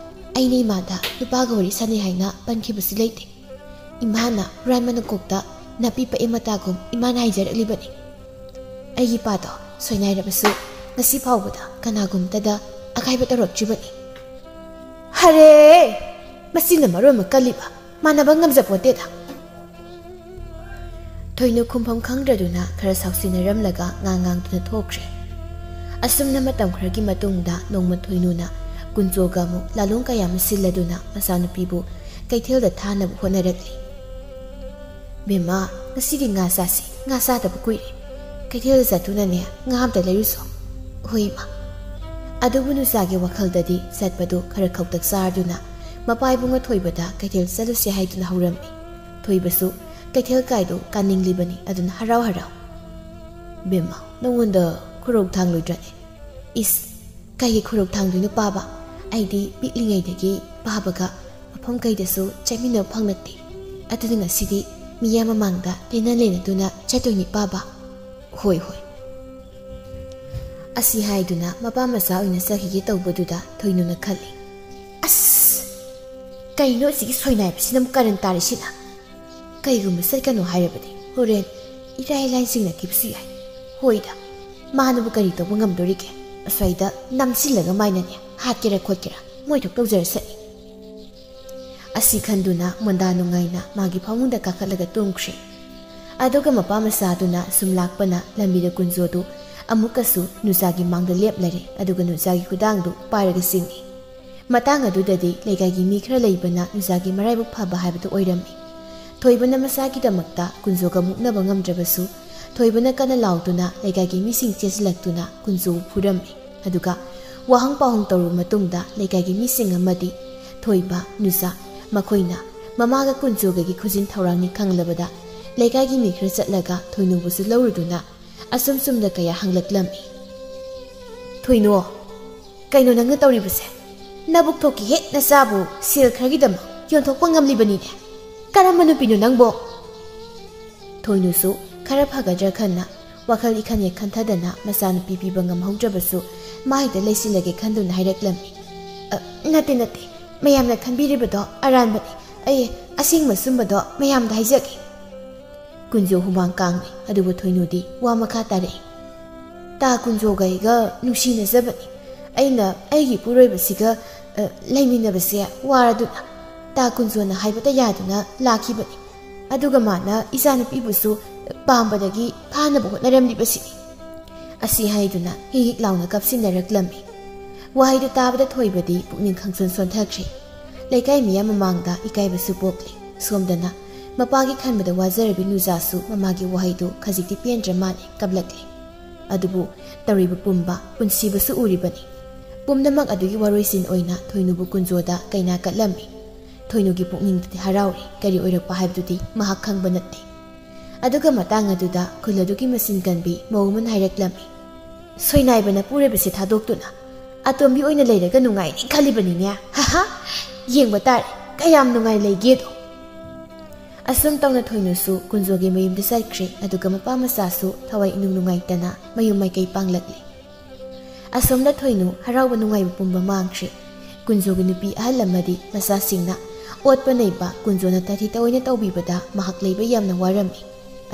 ꯑꯩꯅ ꯏꯃꯥꯗ ꯅꯨꯄꯥꯒ ꯋꯥꯔꯤ ꯁꯥꯟꯅꯩ ꯍꯥꯏꯅ ꯄꯟꯈꯤꯕꯁꯨ ꯂꯩꯇꯦ꯫ ꯏꯃꯥꯅ ꯍꯨꯔꯥꯟꯕ ꯅꯀꯣꯛꯇ ꯅꯥꯄꯤ ꯄꯛꯏ ꯃꯇꯥꯒꯨꯝ ꯏꯃꯥꯅ ꯍꯥꯏꯖꯔꯛꯂꯤꯕꯅꯤ꯫ ꯑꯩꯒꯤ ꯏꯄꯥꯗꯣ ꯁꯣꯏꯅꯥꯏꯔꯕꯁꯨ ꯉꯁꯤ ꯐꯥꯎꯕꯗ ꯀꯅꯥꯒꯨꯝꯇꯗ ꯑꯀꯥꯏꯕ ꯇꯧꯔꯛꯇ꯭ꯔꯤꯕꯅꯤ꯫" "ꯍꯔꯦ! ꯃꯁꯤꯅ ꯃꯔꯣꯟ ꯑꯃ ꯀꯜꯂꯤꯕ, ꯃꯥꯟꯅꯕ ꯉꯝꯖꯄꯣꯟꯇꯦꯗ꯫" ꯊꯣꯏꯅꯨ ꯈꯨꯝꯐꯝ ꯈꯪꯗ꯭ꯔꯗꯨꯅ ꯈꯔ ꯁꯥꯎꯁꯤꯟꯅꯔꯝꯂꯒ ꯉꯥꯡ ꯉꯥꯡꯗꯨꯅ ꯊꯣꯛꯈ꯭ꯔꯦ꯫ ꯑꯁꯨꯝꯅ ꯃꯇꯝ ꯈꯔꯒꯤ ꯃꯇꯨꯡꯗ ꯅꯣꯡꯃ ꯊꯣꯏꯅꯨꯅ ꯀꯨꯟꯖꯣꯒ ꯑꯃꯨꯛ ꯂꯥꯂꯣꯡ ꯀꯌꯥ ꯑꯃ ꯁꯤꯜꯂꯗꯨꯅ ꯃꯆꯥꯅꯨꯄꯤꯕꯨ ꯀꯩꯊꯦꯜꯗ ꯊꯥꯅꯕ ꯍꯣꯠꯅꯔꯛꯂꯤ꯫ "ꯕꯦꯝꯃ, ꯉꯁꯤꯗꯤ ꯉꯥ ꯆꯥꯁꯤ, ꯉꯥ ꯆꯥꯗꯕ ꯀꯨꯏꯔꯦ꯫ ꯀꯩꯊꯦꯜꯗ ꯆꯠꯇꯨꯅꯅꯦ ꯉꯥ ꯑꯝꯇ ꯂꯩꯔꯨꯁꯣ꯫" "ꯍꯣꯏ, ꯏꯃꯥ꯫" ꯑꯗꯨꯕꯨ ꯅꯨꯆꯥꯒꯤ ꯋꯥꯈꯜꯗꯗꯤ ꯆꯠꯄꯗꯨ ꯈꯔ ꯈꯧꯇꯛ ꯆꯥꯔꯗꯨꯅ ꯃꯄꯥ ꯏꯕꯨꯡꯉꯣ ꯊꯣꯏꯕꯗ ꯀꯩꯊꯦꯜ ꯆꯠꯂꯨꯁꯦ ꯍꯥꯏꯗꯨꯅ ꯍꯧꯔꯝꯃꯤ꯫ ꯊꯣꯏꯕꯁꯨ ꯀꯩꯊꯦꯜ ꯀꯥꯏꯗꯣ ꯀꯥꯅꯤꯡꯂꯤꯕꯅꯤ, ꯑꯗꯨꯅ ꯍꯔꯥꯎ ꯍꯔꯥꯎ꯫ "ꯕꯦꯝꯃ, ꯅꯉꯣꯟꯗ ꯈꯨꯔꯧ ꯊꯥꯡꯂꯣꯏꯗ꯭ꯔꯅꯦ?" "ꯏꯁ, ꯀꯩꯒꯤ ꯈꯨꯔꯧ ꯊꯥꯡꯗꯣꯏꯅꯣ ꯄꯥꯕ? ꯑꯩꯗꯤ ꯄꯤꯛꯂꯤꯉꯩꯗꯒꯤ ꯄꯥꯕꯒ ꯃꯐꯝ ꯀꯩꯗꯁꯨ ꯆꯠꯃꯤꯟꯅꯕ ꯐꯪꯂꯛꯇꯦ꯫ ꯑꯗꯨꯅ ꯉꯁꯤꯗꯤ ꯃꯤꯌꯥꯝ ꯃꯃꯥꯡꯗ ꯂꯦꯟꯅ ꯂꯦꯟꯅꯗꯨꯅ ꯆꯠꯇꯣꯏꯅꯤ ꯄꯥꯕ꯫" "ꯍꯣꯏ, ꯍꯣꯏ꯫" ꯑꯁꯤ ꯍꯥꯏꯗꯨꯅ ꯃꯄꯥ ꯃꯆꯥ ꯑꯣꯏꯅ ꯆꯠꯈꯤꯒꯦ ꯇꯧꯕꯗꯨꯗ ꯊꯣꯏꯅꯨꯅ ꯈꯜꯂꯤ, "ꯑꯁ! ꯀꯩꯅꯣ ꯑꯁꯤꯒꯤ ꯁꯣꯏꯅꯥꯏꯕꯁꯤꯅ ꯑꯃꯨꯛ ꯀꯔꯟ ꯇꯥꯔꯤꯁꯤꯅ? ꯀꯩꯒꯨꯝꯕ ꯆꯠꯀꯅꯨ ꯍꯥꯏꯔꯕꯗꯤ ꯍꯣꯔꯦꯟ ꯏꯔꯥꯏ ꯂꯥꯏ ꯆꯤꯡꯅꯈꯤꯕꯁꯨ ꯌꯥꯏ꯫ ꯍꯣꯏꯗ, ꯃꯥꯅꯕꯨ ꯀꯔꯤ ꯇꯧꯕ ꯉꯝꯗꯣꯔꯤꯒꯦ? ꯑꯁ꯭ꯋꯥꯏꯗ ꯅꯝꯁꯤꯜꯂꯒ ꯃꯥꯏꯅꯅꯦ ꯍꯥꯠꯀꯦꯔꯥ ꯈꯣꯠꯀꯦꯔꯥ ꯃꯣꯏ ꯊꯣꯛ ꯇꯧꯖꯔꯁꯅꯤ꯫" ꯑꯁꯤ ꯈꯟꯗꯨꯅ ꯃꯣꯟꯗꯥ ꯅꯨꯡꯉꯥꯏꯅ ꯃꯥꯒꯤ ꯐꯃꯨꯡꯗ ꯀꯥꯈꯠꯂꯒ ꯇꯨꯝꯈ꯭ꯔꯦ꯫ ꯑꯗꯨꯒ ꯃꯄꯥ ꯃꯆꯥꯗꯨꯅ ꯁꯨꯝ ꯂꯥꯛꯄꯅ ꯂꯝꯕꯤꯗ ꯀꯨꯟꯖꯣꯗꯨ ꯑꯃꯨꯛꯀꯁꯨ ꯅꯨꯖꯥꯒꯤ ꯃꯥꯡꯗ ꯂꯦꯞꯂꯔꯦ, ꯑꯗꯨꯒ ꯅꯨꯖꯥꯒꯤ ꯈꯨꯗꯥꯡꯗꯨ ꯄꯥꯏꯔꯒ ꯆꯤꯡꯏ꯫ ꯃꯇꯥꯡ ꯑꯗꯨꯗꯗꯤ ꯂꯩꯀꯥꯏꯒꯤ ꯃꯤ ꯈꯔ ꯂꯩꯕꯅ ꯅꯨꯖꯥꯒꯤ ꯃꯔꯥꯏꯕꯛ ꯐꯕ ꯍꯥꯏꯕꯗꯨ ꯑꯣꯏꯔꯝꯃꯤ꯫ ꯊꯣꯏꯕꯅ ꯃꯁꯥꯒꯤꯗꯃꯛꯇ ꯀꯨꯟꯖꯣꯒ ꯃꯨꯛꯅꯕ ꯉꯝꯗ꯭ꯔꯕꯁꯨ, ꯊꯣꯏꯕꯅ ꯀꯟꯅ ꯂꯥꯎꯗꯨꯅ ꯂꯩꯀꯥꯏꯒꯤ ꯃꯤꯁꯤꯡ ꯆꯦꯟꯁꯤꯜꯂꯛꯇꯨꯅ ꯀꯨꯟꯖꯣꯕꯨ ꯐꯨꯔꯝꯃꯤ꯫ ꯑꯗꯨꯒ ꯋꯥꯍꯪ ꯄꯥꯎꯍꯪ ꯇꯧꯔꯕ ꯃꯇꯨꯡꯗ ꯂꯩꯀꯥꯏꯒꯤ ꯃꯤꯁꯤꯡ ꯑꯃꯗꯤ ꯊꯣꯏꯕ, ꯅꯨꯖꯥ, ꯃꯈꯣꯏꯅ ꯃꯃꯥꯒ ꯀꯨꯟꯖꯣꯒꯒꯤ ꯈꯨꯖꯤꯟ ꯊꯧꯔꯥꯡꯅꯤ ꯈꯪꯂꯕꯗ ꯂꯩꯀꯥꯏꯒꯤ ꯃꯤ ꯈꯔ ꯆꯠꯂꯒ ꯊꯣꯏꯅꯨꯕꯨꯁꯨ ꯂꯧꯔꯨꯗꯨꯅ ꯑꯁꯨꯝ ꯆꯨꯝꯅ ꯀꯌꯥ ꯍꯪꯂꯛꯂꯝꯃꯤ꯫ "ꯊꯣꯏꯅꯨ, ꯀꯩꯅꯣ ꯅꯪꯅ ꯇꯧꯔꯤꯕꯁꯦ? ꯅꯕꯨꯛ ꯊꯣꯛꯀꯤ ꯍꯦꯛ ꯅꯆꯥꯕꯨ ꯁꯦꯜ ꯈꯔꯒꯤꯗꯃꯛ ꯌꯣꯟꯊꯣꯛꯄ ꯉꯝꯂꯤꯕꯅꯤꯅꯦ꯫ ꯀꯔꯝꯕ ꯅꯨꯄꯤꯅꯣ ꯅꯪꯕꯣ?" ꯊꯣꯏꯅꯨꯁꯨ ꯈꯔ ꯐꯒꯗ꯭ꯔꯥ ꯈꯟꯅ ꯋꯥꯈꯜ ꯏꯈꯟ ꯍꯦꯛ ꯈꯟꯊꯗꯅ ꯃꯆꯥꯅꯨꯄꯤ ꯄꯤꯕ ꯉꯝꯍꯧꯗ꯭ꯔꯕꯁꯨ ꯃꯥ ꯍꯦꯛꯇ ꯂꯩꯁꯤꯜꯂꯒꯦ ꯈꯟꯗꯨꯅ ꯍꯥꯏꯔꯛꯂꯝꯃꯤ꯫ "ꯑ, ꯅꯠꯇꯦ, ꯅꯠꯇꯦ, ꯃꯌꯥꯝꯅ ꯈꯟꯕꯤꯔꯤꯕꯗꯣ ꯑꯔꯥꯟꯕꯅꯤ꯫ ꯑꯩ ꯑꯁꯦꯡꯕ ꯑꯆꯨꯝꯕꯗꯣ ꯃꯌꯥꯝꯗ ꯍꯥꯏꯖꯒꯦ꯫" ꯀꯨꯟꯖꯣ ꯍꯨꯃꯥꯡ ꯀꯥꯡꯂꯤ, ꯑꯗꯨꯕꯨ ꯊꯣꯏꯅꯨꯗꯤ ꯋꯥ ꯃꯈꯥ ꯇꯥꯔꯛꯏ꯫ "ꯇꯥ ꯀꯨꯟꯖꯣꯒ ꯑꯩꯒ ꯅꯨꯡꯁꯤꯅꯖꯕꯅꯤ꯫ ꯑꯩꯅ ꯑꯩꯒꯤ ꯏꯄꯨꯔꯣꯏꯕꯁꯤꯒ, ꯑ, ꯂꯩꯃꯤꯟꯅꯕꯁꯦ ꯋꯥꯔꯗꯨꯅ ꯇꯥ ꯀꯨꯟꯖꯣꯅ ꯍꯥꯏꯕꯇ ꯌꯥꯗꯨꯅ ꯂꯥꯛꯈꯤꯕꯅꯤ꯫ ꯑꯗꯨꯒ ꯃꯥꯅ ꯏꯆꯥꯅꯨꯄꯤꯕꯨꯁꯨ ꯄꯥꯝꯕꯗꯒꯤ ꯐꯥꯅꯕ ꯍꯣꯠꯅꯔꯝꯂꯤꯕꯁꯤꯅꯤ꯫" ꯑꯁꯤ ꯍꯥꯏꯗꯨꯅ ꯍꯤꯛ ꯍꯤꯛ ꯂꯥꯎꯅ ꯀꯞꯁꯤꯟꯅꯔꯛꯂꯝꯃꯤ꯫ ꯋꯥꯍꯩꯗꯨ ꯇꯥꯕꯗ ꯊꯣꯏꯕꯗꯤ ꯄꯨꯛꯅꯤꯡ ꯈꯪꯁꯣꯟ ꯁꯣꯟꯊꯈ꯭ꯔꯦ꯫ ꯂꯩꯀꯥꯏ ꯃꯤꯌꯥꯝ ꯃꯃꯥꯡꯗ ꯏꯀꯥꯏꯕꯁꯨ ꯄꯣꯛꯂꯦ꯫ ꯁꯣꯝꯗꯅ ꯃꯄꯥꯒꯤ ꯈꯟꯕꯗ ꯋꯥꯖꯔꯕꯤ ꯅꯨꯖꯥꯁꯨ ꯃꯃꯥꯒꯤ ꯋꯥꯍꯩꯗꯨ ꯈꯖꯤꯛꯇꯤ ꯄꯦꯟꯗ꯭ꯔ ꯃꯥꯜꯂꯦ, ꯀꯞꯂꯛꯂꯦ꯫ ꯑꯗꯨꯕꯨ ꯇꯧꯔꯤꯕ ꯄꯨꯝꯕ ꯄꯨꯟꯁꯤꯕꯁꯨ ꯎꯔꯤꯕꯅꯤ꯫ ꯄꯨꯝꯅꯃꯛ ꯑꯗꯨꯒꯤ ꯋꯥꯔꯣꯏꯁꯤꯟ ꯑꯣꯏꯅ ꯊꯣꯏꯅꯨꯕꯨ ꯀꯨꯟꯖꯣꯗ ꯀꯩꯅꯥ ꯀꯠꯂꯝꯃꯤ꯫ ꯊꯣꯏꯅꯨꯒꯤ ꯄꯨꯛꯅꯤꯡꯗꯗꯤ ꯍꯔꯥꯎꯔꯤ꯫ ꯀꯔꯤ ꯑꯣꯏꯔꯛꯄ ꯍꯥꯏꯕꯗꯨꯗꯤ ꯃꯍꯥꯛ ꯈꯪꯕ ꯅꯠꯇꯦ꯫ ꯑꯗꯨꯒ ꯃꯇꯥꯡ ꯑꯗꯨꯗ ꯈꯨꯜ ꯑꯗꯨꯒꯤ ꯃꯆꯤꯟ ꯀꯟꯕꯤ ꯃꯧ ꯑꯃꯅ ꯍꯥꯏꯔꯛꯂꯝꯃꯤ, "ꯁꯣꯏꯅꯥꯏꯕ ꯅꯄꯨ ꯑꯣꯏꯔꯤꯕꯁꯦ ꯊꯥꯗꯣꯛꯇꯨꯅ ꯑꯇꯣꯝꯕꯤ ꯑꯣꯏꯅ ꯂꯩꯔꯒ ꯅꯨꯡꯉꯥꯏꯅꯤ ꯈꯜꯂꯤꯕꯅꯤꯅꯦ꯫ ꯍꯥꯍꯥ! ꯌꯦꯡꯕ ꯇꯥꯔꯦ, ꯀꯌꯥꯝ ꯅꯨꯡꯉꯥꯏ ꯂꯩꯒꯦꯗꯣ"꯫ ꯑꯁꯨꯝ ꯇꯧꯅ ꯊꯣꯏꯅꯨꯁꯨ ꯀꯨꯟꯖꯣꯒꯤ ꯃꯌꯨꯝꯗ ꯆꯠꯈ꯭ꯔꯦ꯫ ꯑꯗꯨꯒ ꯃꯄꯥ ꯃꯆꯥꯁꯨ ꯊꯋꯥꯏ ꯏꯅꯨꯡ ꯅꯨꯡꯉꯥꯏꯇꯅ ꯃꯌꯨꯝ ꯃꯥꯏꯀꯩ ꯄꯥꯡꯂꯛꯂꯦ꯫ ꯑꯁꯣꯝꯗ ꯊꯣꯏꯅꯨ ꯍꯔꯥꯎꯕ ꯅꯨꯡꯉꯥꯏꯕ ꯄꯨꯝꯕ ꯃꯥꯡꯈ꯭ꯔꯦ꯫ ꯀꯨꯟꯖꯣꯒꯤ ꯅꯨꯄꯤ ꯑꯍꯜ ꯑꯃꯗꯤ ꯃꯆꯥꯁꯤꯡꯅ ꯑꯣꯠꯄ ꯅꯩꯕ ꯀꯨꯟꯖꯣꯅ ꯇꯥꯊꯤ ꯇꯑꯣꯏꯅ ꯇꯧꯕꯤꯕꯗ ꯃꯍꯥꯛ ꯂꯩꯕ ꯌꯥꯝꯅ ꯋꯥꯔꯝꯃꯤ꯫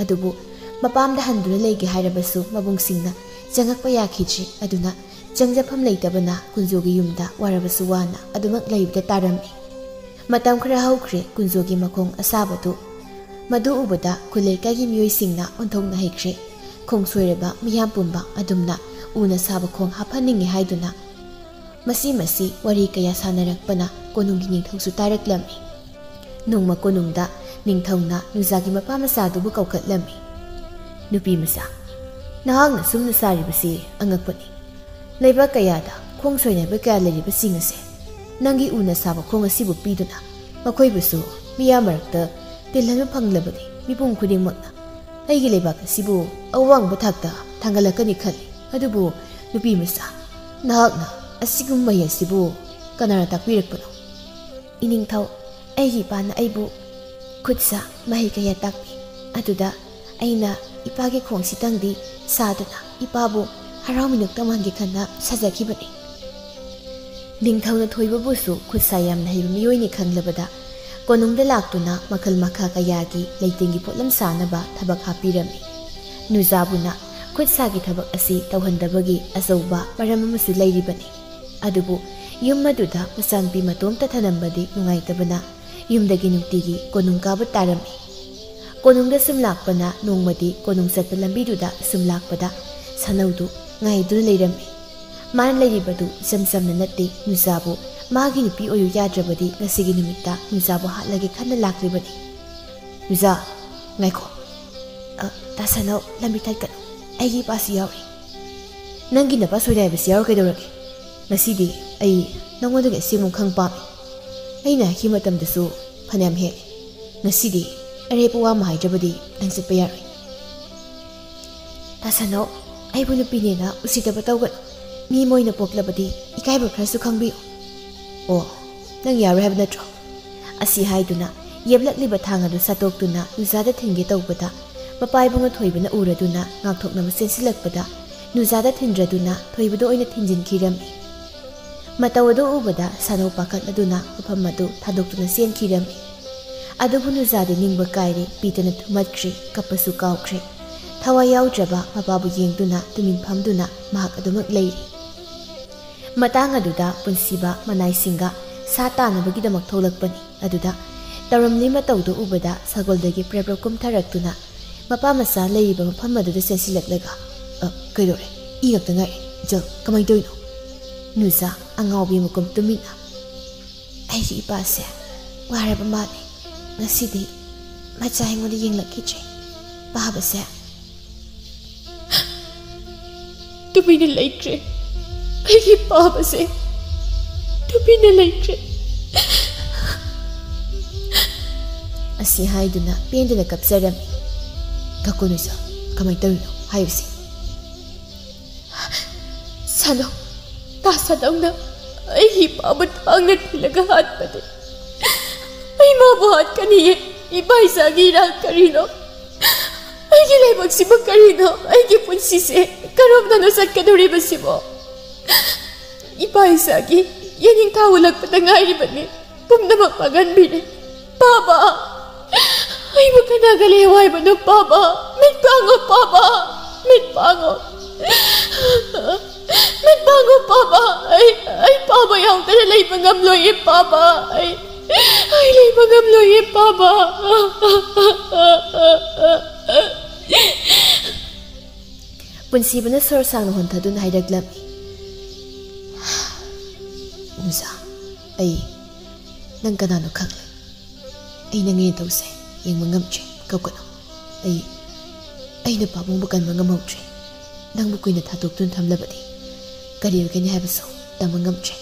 ꯑꯗꯨꯕꯨ ꯃꯄꯥꯝꯗ ꯍꯟꯗꯨꯅ ꯂꯩꯒꯦ ꯍꯥꯏꯔꯕꯁꯨ ꯃꯕꯨꯡꯁꯤꯡꯅ ꯆꯪꯉꯛꯄ ꯌꯥꯈꯤꯗ꯭ꯔꯤ꯫ ꯑꯗꯨꯅ ꯆꯪꯖꯐꯝ ꯂꯩꯇꯕꯅ ꯀꯨꯟꯖꯣꯒꯤ ꯌꯨꯝꯗ ꯋꯥꯔꯕꯁꯨ ꯋꯥꯅ ꯑꯗꯨꯃꯛ ꯂꯩꯕꯗ ꯇꯥꯔꯝꯃꯤ꯫ ꯃꯇꯝ ꯈꯔ ꯍꯧꯈ꯭ꯔꯦ꯫ ꯀꯨꯟꯖꯣꯒꯤ ꯃꯈꯣꯡ ꯑꯁꯥꯕꯗꯨ ꯃꯗꯨ ꯎꯕꯗ ꯈꯨꯜ ꯂꯩꯀꯥꯏꯒꯤ ꯃꯤꯑꯣꯏꯁꯤꯡꯅ ꯑꯣꯟꯊꯣꯛꯅ ꯍꯩꯈ꯭ꯔꯦ꯫ ꯈꯣꯡ ꯁꯣꯏꯔꯕ ꯃꯤꯌꯥꯝ ꯄꯨꯝꯕ ꯑꯗꯨꯝꯅ ꯎꯅ ꯁꯥꯕ ꯈꯣꯡ ꯍꯥꯞꯍꯟꯅꯤꯡꯉꯤ ꯍꯥꯏꯗꯨꯅ ꯃꯁꯤ ꯃꯁꯤ ꯋꯥꯔꯤ ꯀꯌꯥ ꯁꯥꯟꯅꯔꯛꯄꯅ ꯀꯣꯅꯨꯡꯒꯤ ꯅꯤꯡꯊꯧꯁꯨ ꯇꯥꯔꯛꯂꯝꯃꯤ꯫ ꯅꯣꯡꯃ ꯀꯣꯅꯨꯡꯗ ꯅꯤꯡꯊꯧꯅ ꯅꯨꯖꯥꯒꯤ ꯃꯄꯥ ꯃꯆꯥꯗꯨꯕꯨ ꯀꯧꯈꯠꯂꯝꯃꯤ꯫ "ꯅꯨꯄꯤ ꯃꯆꯥ, ꯅꯍꯥꯛꯅ ꯁꯨꯝꯅ ꯁꯥꯔꯤꯕꯁꯤ ꯑꯉꯛꯄꯅꯤ꯫ ꯂꯩꯕꯥꯛ ꯀꯌꯥꯗ ꯈꯣꯡ ꯁꯣꯏꯅꯥꯏꯕ ꯀꯌꯥ ꯂꯩꯔꯤꯕꯁꯤꯡ ꯑꯁꯦ ꯅꯪꯒꯤ ꯎꯅ ꯁꯥꯕ ꯈꯣꯡ ꯑꯁꯤꯕꯨ ꯄꯤꯗꯨꯅ ꯃꯈꯣꯏꯕꯨꯁꯨ ꯃꯤꯌꯥꯝ ꯃꯔꯛꯇ ꯇꯤꯜꯍꯟꯕ ꯐꯪꯂꯕꯗꯤ ꯃꯤꯄꯨꯝ ꯈꯨꯗꯤꯡꯃꯛꯅ ꯑꯩꯒꯤ ꯂꯩꯕꯥꯛ ꯑꯁꯤꯕꯨ ꯑꯋꯥꯡꯕ ꯊꯥꯛꯇ ꯊꯥꯡꯒꯠꯂꯛꯀꯅꯤ ꯈꯜꯂꯤ꯫ ꯑꯗꯨꯕꯨ ꯅꯨꯄꯤ ꯃꯆꯥ, ꯅꯍꯥꯛꯅ ꯑꯁꯤꯒꯨꯝꯕ ꯃꯍꯩ ꯑꯁꯤꯕꯨ ꯀꯅꯥꯅ ꯇꯥꯛꯄꯤꯔꯛꯄꯅꯣ?" "ꯏꯅꯤꯡꯊꯧ, ꯑꯩꯒꯤ ꯏꯄꯥꯅ ꯑꯩꯕꯨ ꯈꯨꯠ ꯁꯥ ꯃꯍꯩ ꯀꯌꯥ ꯇꯥꯛꯄꯤ꯫ ꯑꯗꯨꯗ ꯑꯩꯅ ꯏꯄꯥꯒꯤ ꯈꯣꯡꯁꯤꯇꯪꯗꯤ ꯁꯥꯗꯨꯅ ꯏꯄꯥꯕꯨ ꯍꯔꯥꯎ ꯃꯤꯅꯣꯛ ꯇꯝꯍꯟꯒꯦ ꯈꯟꯅ ꯁꯥꯖꯈꯤꯕꯅꯤ"꯫ ꯅꯤꯡꯊꯧꯅ ꯊꯣꯏꯕꯕꯨꯁꯨ ꯈꯨꯠ ꯁꯥ ꯌꯥꯝꯅ ꯍꯩꯕ ꯃꯤꯑꯣꯏꯅꯤ ꯈꯪꯂꯕꯗ ꯀꯣꯅꯨꯡꯗ ꯂꯥꯛꯇꯨꯅ ꯃꯈꯜ ꯃꯈꯥ ꯀꯌꯥꯒꯤ ꯂꯩꯇꯦꯡꯒꯤ ꯄꯣꯠꯂꯝ ꯁꯥꯅꯕ ꯊꯕꯛ ꯍꯥꯞꯄꯤꯔꯝꯃꯤ꯫ ꯅꯨꯖꯥꯕꯨꯅ ꯈꯨꯠ ꯁꯥꯒꯤ ꯊꯕꯛ ꯑꯁꯤ ꯇꯧꯍꯟꯗꯕꯒꯤ ꯑꯆꯧꯕ ꯃꯔꯝ ꯑꯃꯁꯨ ꯂꯩꯔꯤꯕꯅꯤ꯫ ꯑꯗꯨꯕꯨ ꯌꯨꯝ ꯑꯗꯨꯗ ꯃꯆꯥꯅꯨꯄꯤ ꯃꯇꯣꯝꯇ ꯊꯅꯝꯕꯗꯤ ꯅꯨꯡꯉꯥꯏꯇꯕꯅ ꯌꯨꯝꯗꯒꯤ ꯅꯨꯡꯇꯤꯒꯤ ꯀꯣꯅꯨꯡ ꯀꯥꯕ ꯇꯥꯔꯝꯃꯤ꯫ ꯀꯣꯅꯨꯡꯗ ꯁꯨꯝ ꯂꯥꯛꯄꯅ ꯅꯣꯡꯃꯗꯤ ꯀꯣꯅꯨꯡ ꯆꯠꯄ ꯂꯝꯕꯤꯗꯨꯗ ꯁꯨꯝ ꯂꯥꯛꯄꯗ ꯁꯥꯅꯧꯗꯨ ꯉꯥꯏꯗꯨꯅ ꯂꯩꯔꯝꯃꯤ꯫ ꯃꯥꯅ ꯂꯩꯔꯤꯕꯗꯨ ꯏꯆꯝ ꯆꯝꯅ ꯅꯠꯇꯦ꯫ ꯅꯨꯖꯥꯕꯨ ꯃꯥꯒꯤ ꯅꯨꯄꯤ ꯑꯣꯏꯌꯨ ꯌꯥꯗ꯭ꯔꯕꯗꯤ ꯉꯁꯤꯒꯤ ꯅꯨꯃꯤꯠꯇ ꯅꯨꯖꯥꯕꯨ ꯍꯥꯠꯂꯒꯦ ꯈꯟꯅ ꯂꯥꯛꯂꯤꯕꯅꯤ꯫ "ꯅꯨꯖꯥ, ꯉꯥꯏꯈꯣ꯫ ꯑ, ꯇꯥꯁꯅꯧ, ꯂꯝꯕꯤ ꯊꯠꯀꯅꯨ꯫ ꯑꯩꯒꯤ ꯏꯄꯥꯁꯨ ꯌꯥꯎꯔꯤ"꯫ "ꯅꯪꯒꯤ ꯅꯄꯥ ꯁꯣꯏꯅꯥꯏꯕꯁꯤ ꯌꯥꯎꯔ ꯀꯩꯗꯧꯔꯒꯦ? ꯉꯁꯤꯗꯤ ꯑꯩ ꯅꯉꯣꯟꯗꯒꯤ ꯑꯁꯦꯡꯕ ꯈꯪ ꯄꯥꯝꯃꯤ"꯫ ꯑꯩꯅ ꯍꯥꯏꯈꯤꯕ ꯃꯇꯝꯗꯁꯨ ꯐꯅꯌꯥꯝ ꯍꯦꯜꯂꯦ꯫ ꯉꯁꯤꯗꯤ ꯑꯔꯦꯞꯄ ꯋꯥ ꯑꯃ ꯍꯥꯏꯗ꯭ꯔꯕꯗꯤ ꯅꯪ ꯆꯠꯄ ꯌꯥꯔꯣꯏ꯫ ꯇꯥꯁꯅꯧ, ꯑꯩꯕꯨ ꯅꯨꯄꯤꯅꯦꯅ ꯎꯁꯤꯠꯇꯕ ꯇꯧꯒꯅꯨ꯫ ꯃꯤ ꯃꯣꯏꯅ ꯄꯣꯛꯂꯕꯗꯤ ꯏꯀꯥꯏꯕ ꯈꯔꯁꯨ ꯈꯪꯕꯤꯌꯨ꯫ ꯑꯣ, ꯅꯪ ꯌꯥꯔꯣꯏ ꯍꯥꯏꯕ ꯅꯠꯇ꯭ꯔꯣ? ꯑꯁꯤ ꯍꯥꯏꯗꯨꯅ ꯌꯦꯞꯂꯛꯂꯤꯕ ꯊꯥꯡ ꯑꯗꯨ ꯁꯠꯇꯣꯛꯇꯨꯅ ꯅꯨꯖꯥꯗ ꯊꯤꯟꯒꯦ ꯇꯧꯕꯗ, ꯃꯄꯥ ꯏꯕꯨꯡꯉꯣ ꯊꯣꯏꯕꯅ ꯎꯔꯗꯨꯅ ꯉꯥꯛꯊꯣꯛꯅꯕ ꯆꯦꯟꯁꯤꯜꯂꯛꯄꯗ, ꯅꯨꯖꯥꯗ ꯊꯤꯟꯗ꯭ꯔꯗꯨꯅ ꯊꯣꯏꯕꯗ ꯑꯣꯏꯅ ꯊꯤꯟꯖꯤꯟꯈꯤꯔꯝꯃꯤ꯫ ꯃꯇꯧ ꯑꯗꯨ ꯎꯕꯗ ꯁꯥꯅꯧ ꯄꯥꯈꯠꯂꯗꯨꯅ ꯃꯐꯝ ꯑꯗꯨ ꯊꯥꯗꯣꯛꯇꯨꯅ ꯆꯦꯟꯈꯤꯔꯝꯃꯤ꯫ ꯑꯗꯨꯕꯨ ꯅꯨꯖꯥꯗꯤ ꯅꯤꯡꯕ ꯀꯥꯏꯔꯦ, ꯄꯤꯗꯅ ꯊꯨꯝꯍꯠꯈ꯭ꯔꯦ, ꯀꯞꯄꯁꯨ ꯀꯥꯎꯈ꯭ꯔꯦ꯫ ꯊꯋꯥꯏ ꯌꯥꯎꯗ꯭ꯔꯕ ꯃꯄꯥꯕꯨ ꯌꯦꯡꯗꯨꯅ ꯇꯨꯃꯤꯟ ꯐꯝꯗꯨꯅ ꯃꯍꯥꯛ ꯑꯗꯨꯃꯛ ꯂꯩꯔꯤ꯫ ꯃꯇꯥꯡ ꯑꯗꯨꯗ ꯄꯨꯟꯁꯤꯕ ꯃꯅꯥꯏꯁꯤꯡꯒ ꯁꯥ ꯇꯥꯅꯕꯒꯤꯗꯃꯛ ꯊꯣꯛꯂꯛꯄꯅꯤ꯫ ꯑꯗꯨꯗ ꯇꯧꯔꯝꯂꯤ ꯃꯇꯧꯗꯨ ꯎꯕꯗ ꯁꯒꯣꯜꯗꯒꯤ ꯄ꯭ꯔꯦꯞ ꯄ꯭ꯔꯦꯞ ꯀꯨꯝꯊꯔꯛꯇꯨꯅ ꯃꯄꯥ ꯃꯆꯥ ꯂꯩꯔꯤꯕ ꯃꯐꯝ ꯑꯗꯨꯗ ꯆꯦꯟꯁꯤꯜꯂꯛꯂꯒ, "ꯑ, ꯀꯩꯗꯧꯔꯦ? ꯏ ꯉꯥꯛꯇ ꯉꯥꯏꯔꯦ꯫ ꯖꯜ, ꯀꯃꯥꯏꯅ ꯇꯧꯔꯤꯅꯣ?" ꯅꯨꯖꯥ ꯑꯉꯥꯎꯕꯤ ꯃꯀꯨꯝ ꯇꯨꯃꯤꯟꯅ, "ꯑꯩꯒꯤ ꯏꯄꯥꯁꯦ ꯋꯥꯔꯕ ꯃꯥꯜꯂꯦ꯫ ꯉꯁꯤꯗꯤ ꯃꯆꯥ ꯑꯩꯉꯣꯟꯗ ꯌꯦꯡꯂꯛꯈꯤꯗ꯭ꯔꯦ꯫ ꯄꯥꯕꯁꯦ ꯇꯨꯃꯤꯟꯅ ꯂꯩꯈ꯭ꯔꯦ꯫ ꯑꯩꯒꯤ ꯄꯥꯕꯁꯦ ꯇꯨꯃꯤꯟꯅ ꯂꯩꯈ꯭ꯔꯦ꯫" ꯑꯁꯤ ꯍꯥꯏꯗꯨꯅ ꯄꯦꯟꯗꯅ ꯀꯞꯆꯔꯝꯃꯤ꯫ "ꯀꯀꯨ ꯅꯨꯖꯥ, ꯀꯃꯥꯏꯅ ꯇꯧꯔꯤꯅꯣ? ꯍꯥꯏꯌꯨꯁꯦ꯫" "ꯁꯥꯅꯧ, ꯇꯥ ꯁꯥꯅꯧꯅ ꯑꯩꯒꯤ ꯏꯄꯥꯕꯨ ꯊꯥꯡꯅ ꯊꯤꯜꯂꯒ ꯍꯥꯠꯄꯅꯦ꯫ ꯑꯩ ꯃꯥꯕꯨ ꯍꯥꯠꯀꯅꯤꯌꯦ꯫ ꯏꯄꯥ ꯏꯆꯥꯒꯤ ꯏꯔꯥꯡ ꯀꯔꯤꯅꯣ? ꯑꯩꯒꯤ ꯂꯥꯏꯕꯛꯁꯤꯕꯨ ꯀꯔꯤꯅꯣ? ꯑꯩꯒꯤ ꯄꯨꯟꯁꯤꯁꯦ ꯀꯔꯝꯅꯅꯣ ꯆꯠꯀꯗꯧꯔꯤꯕꯁꯤꯕꯣ? ꯏꯄꯥ ꯏꯆꯥꯒꯤ ꯌꯦꯅꯤꯡꯊꯥ ꯎꯠꯂꯛꯄꯗ ꯉꯥꯏꯔꯤꯕꯅꯤ꯫ ꯄꯨꯝꯅꯃꯛ ꯃꯥꯡꯍꯟꯕꯤꯔꯦ꯫ ꯄꯥꯕ! ꯑꯩꯕꯨ ꯀꯅꯥꯒ ꯂꯩꯌꯣ ꯍꯥꯏꯕꯅꯣ, ꯄꯥꯕ? ꯃꯤꯠ ꯄꯥꯡꯉꯣ, ꯄꯥꯕ! ꯃꯤꯠ ꯄꯥꯡꯉꯣ꯫ ꯃꯤꯠ ꯄꯥꯡꯉꯣ, ꯄꯥꯕ! ꯑꯩ, ꯑꯩ ꯄꯥꯕ ꯌꯥꯎꯗꯅ ꯂꯩꯕ ꯉꯝꯂꯣꯏꯌꯦ, ꯄꯥꯕ! ꯑꯩ, ꯑꯩ ꯂꯩꯕ ꯉꯝꯂꯣꯏꯌꯦ, ꯄꯥꯕ!" ꯄꯨꯟꯁꯤꯕꯅ ꯁꯣꯔ ꯁꯥꯡꯅ ꯍꯣꯟꯊꯗꯨꯅ ꯍꯥꯏꯔꯛꯂꯝꯃꯤ꯫ "ꯅꯨꯖꯥ, ꯑꯩ ꯅꯪ ꯀꯅꯥꯅꯣ ꯈꯪꯂꯦ꯫ ꯑꯩ ꯅꯪꯒꯤ ꯅꯇꯧꯁꯦ ꯌꯦꯡꯕ ꯉꯝꯗ꯭ꯔꯦ, ꯀꯞꯀꯅꯨ꯫ ꯑꯩ, ꯑꯩꯅ ꯄꯥꯕꯨꯡꯕꯨ ꯀꯟꯕ ꯉꯝꯍꯧꯗ꯭ꯔꯦ꯫ ꯅꯪꯕꯨ ꯀꯨꯏꯅ ꯊꯥꯗꯣꯛꯇꯨꯅ ꯊꯝꯂꯕꯗꯤ ꯀꯔꯤ ꯑꯣꯏꯒꯅꯤ ꯍꯥꯏꯕꯁꯨ ꯇꯝꯕ ꯉꯝꯗ꯭ꯔꯦ꯫"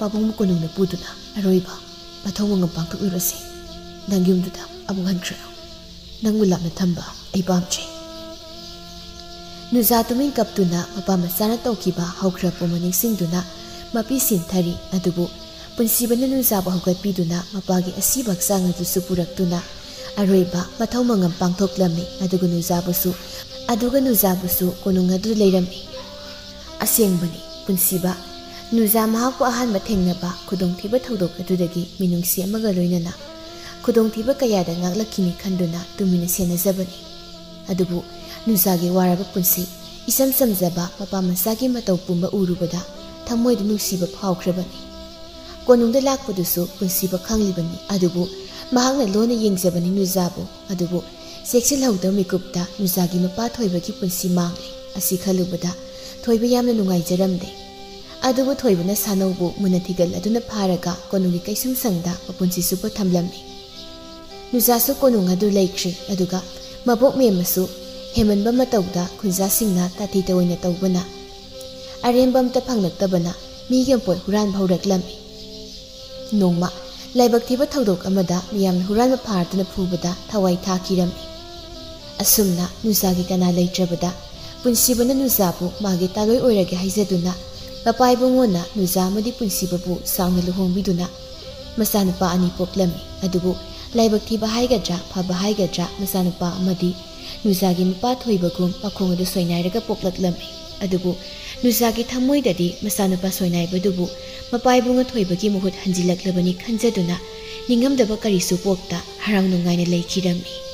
ꯄꯥꯕꯨꯡ ꯀꯣꯅꯨꯡꯗ ꯄꯨꯗꯨꯅ ꯑꯔꯣꯏꯕ ꯃꯊꯧ ꯃꯉꯝ ꯄꯥꯡꯊꯣꯛꯂꯨꯔꯁꯤ꯫ ꯅꯪ ꯌꯨꯝꯗꯨꯗ ꯑꯃꯨꯛ ꯍꯟꯈ꯭ꯔꯅꯨ꯫ ꯅꯪꯕꯨ ꯂꯥꯞꯅ ꯊꯝꯕ ꯑꯩ ꯄꯥꯝꯗ꯭ꯔꯦ꯫ ꯅꯨꯖꯥ ꯇꯨꯃꯤꯟ ꯀꯞꯇꯨꯅ ꯃꯄꯥ ꯃꯆꯥꯅ ꯇꯧꯈꯤꯕ ꯍꯧꯈ꯭ꯔꯕ ꯄꯨꯝꯕ ꯅꯤꯡꯁꯤꯡꯗꯨꯅ ꯃꯄꯤ ꯁꯤꯟꯊꯔꯤ꯫ ꯑꯗꯨꯕꯨ ꯄꯨꯟꯁꯤꯕꯅ ꯅꯨꯖꯥꯕꯨ ꯍꯧꯒꯠꯄꯤꯗꯨꯅ ꯃꯄꯥꯒꯤ ꯑꯁꯤꯕ ꯍꯛꯆꯥꯡ ꯑꯗꯨꯁꯨ ꯄꯨꯔꯛꯇꯨꯅ ꯑꯔꯣꯏꯕ ꯃꯊꯧ ꯃꯉꯝ ꯄꯥꯡꯊꯣꯛꯂꯝꯃꯤ꯫ ꯑꯗꯨꯒ ꯅꯨꯖꯥꯕꯨꯁꯨ, ꯑꯗꯨꯒ ꯅꯨꯖꯥꯕꯨꯁꯨ ꯀꯣꯅꯨꯡ ꯑꯗꯨ ꯂꯩꯔꯝꯃꯤ꯫ ꯑꯁꯦꯡꯕꯅꯤ, ꯄꯨꯟꯁꯤꯕ꯫ ꯅꯨꯖꯥ ꯃꯍꯥꯛꯄꯨ ꯑꯍꯥꯟꯕ ꯊꯦꯡꯅꯕ ꯈꯨꯗꯣꯡꯊꯤꯕ ꯊꯧꯗꯣꯛ ꯑꯗꯨꯗꯒꯤ ꯃꯤꯅꯨꯡꯁꯤ ꯑꯃꯒ ꯂꯣꯏꯅꯅ ꯈꯨꯗꯣꯡꯊꯤꯕ ꯀꯌꯥꯗ ꯉꯥꯛꯂꯛꯈꯤꯅꯤ ꯈꯟꯗꯨꯅ ꯇꯨꯃꯤꯟꯅ ꯁꯦꯟꯅꯖꯕꯅꯤ꯫ ꯑꯗꯨꯕꯨ ꯅꯨꯖꯥꯒꯤ ꯋꯥꯔꯕ ꯄꯨꯟꯁꯤ, ꯏꯆꯝ ꯆꯝꯖꯕ ꯃꯄꯥ ꯃꯆꯥꯒꯤ ꯃꯇꯧ ꯄꯨꯝꯕ ꯎꯔꯨꯕꯗ ꯊꯃꯣꯏꯗ ꯅꯨꯡꯁꯤꯕ ꯐꯥꯎꯈ꯭ꯔꯕꯅꯤ꯫ ꯀꯣꯅꯨꯡꯗ ꯂꯥꯛꯄꯗꯨꯁꯨ ꯄꯨꯟꯁꯤꯕ ꯈꯪꯂꯤꯕꯅꯤ꯫ ꯑꯗꯨꯕꯨ ꯃꯍꯥꯛꯅ ꯂꯣꯟꯅ ꯌꯦꯡꯖꯕꯅꯤ ꯅꯨꯖꯥꯕꯨ꯫ ꯑꯗꯨꯕꯨ ꯆꯦꯛꯁꯤꯜꯍꯧꯗꯕ ꯃꯤꯀꯨꯞꯇ ꯅꯨꯖꯥꯒꯤ ꯃꯄꯥ ꯊꯣꯏꯕꯒꯤ ꯄꯨꯟꯁꯤ ꯃꯥꯡꯂꯦ꯫ ꯑꯁꯤ ꯈꯜꯂꯨꯕꯗ ꯊꯣꯏꯕ ꯌꯥꯝꯅ ꯅꯨꯡꯉꯥꯏꯖꯔꯝꯗꯦ꯫ ꯑꯗꯨꯕꯨ ꯊꯣꯏꯕꯅ ꯁꯥꯅꯧꯕꯨ ꯃꯨꯟꯅ ꯊꯤꯒꯠꯂꯗꯨꯅ ꯐꯥꯔꯒ ꯀꯣꯅꯨꯡꯒꯤ ꯀꯩꯁꯨꯝꯁꯪꯗ ꯃꯄꯨꯟꯁꯤ ꯆꯨꯞꯄ ꯊꯝꯂꯝꯃꯤ꯫ ꯅꯨꯖꯥꯁꯨ ꯀꯣꯅꯨꯡ ꯑꯗꯨ ꯂꯩꯈ꯭ꯔꯤ꯫ ꯑꯗꯨꯒ ꯃꯕꯣꯛ ꯃꯦꯝꯃꯁꯨ ꯍꯦꯟꯃꯟꯕ ꯃꯇꯧꯗ ꯈꯨꯟꯖꯥꯁꯤꯡꯅ ꯇꯥꯊꯤ ꯇꯑꯣꯏꯅ ꯇꯧꯕꯅ ꯑꯔꯦꯝꯕ ꯑꯝꯇ ꯐꯪꯂꯛꯇꯕꯅ ꯃꯤꯒꯤ ꯄꯣꯠ ꯍꯨꯔꯥꯟꯕ ꯍꯧꯔꯛꯂꯝꯃꯤ꯫ ꯅꯣꯡꯃ ꯂꯥꯏꯕꯛ ꯊꯤꯕ ꯊꯧꯗꯣꯛ ꯑꯃꯗ ꯃꯤꯌꯥꯝꯅ ꯍꯨꯔꯥꯟꯕ ꯐꯥꯔꯗꯨꯅ ꯐꯨꯕꯗ ꯊꯋꯥꯏ ꯊꯥꯈꯤꯔꯝꯃꯤ꯫ ꯑꯁꯨꯝꯅ ꯅꯨꯖꯥꯒꯤ ꯀꯅꯥ ꯂꯩꯇ꯭ꯔꯕꯗ ꯄꯨꯟꯁꯤꯕꯅ ꯅꯨꯖꯥꯕꯨ ꯃꯥꯒꯤ ꯇꯥꯂꯣꯏ ꯑꯣꯏꯔꯒꯦ ꯍꯥꯏꯖꯗꯨꯅ ꯃꯄꯥ ꯏꯕꯨꯡꯉꯣꯅ ꯅꯨꯖꯥ ꯑꯃꯗꯤ ꯄꯨꯟꯁꯤꯕꯕꯨ ꯆꯥꯎꯅ ꯂꯨꯍꯣꯡꯕꯤꯗꯨꯅ ꯃꯆꯥꯅꯨꯄꯥ ꯑꯅꯤ ꯄꯣꯛꯂꯝꯃꯤ꯫ ꯑꯗꯨꯕꯨ ꯂꯥꯏꯕꯛ ꯊꯤꯕ ꯍꯥꯏꯒꯗ꯭ꯔꯥ ꯐꯕ ꯍꯥꯏꯒꯗ꯭ꯔꯥ ꯃꯆꯥꯅꯨꯄꯥ ꯑꯃꯗꯤ ꯅꯨꯖꯥꯒꯤ ꯃꯄꯥ ꯊꯣꯏꯕꯒꯨꯝ ꯃꯈꯣꯡ ꯑꯗꯨ ꯁꯣꯏꯅꯥꯏꯔꯒ ꯄꯣꯛꯂꯛꯂꯝꯃꯤ꯫ ꯑꯗꯨꯕꯨ ꯅꯨꯖꯥꯒꯤ ꯊꯃꯣꯏꯗꯗꯤ ꯃꯆꯥꯅꯨꯄꯥ ꯁꯣꯏꯅꯥꯏꯕꯗꯨꯕꯨ ꯃꯄꯥ ꯏꯕꯨꯡꯉꯣ ꯊꯣꯏꯕꯒꯤ ꯃꯍꯨꯠ ꯍꯟꯖꯤꯜꯂꯛꯂꯕꯅꯤ ꯈꯟꯖꯗꯨꯅ ꯅꯤꯡꯉꯝꯗꯕ ꯀꯔꯤꯁꯨ ꯄꯣꯛꯇ ꯍꯔꯥꯎ ꯅꯨꯡꯉꯥꯏꯅ ꯂꯩꯈꯤꯔꯝꯃꯤ꯫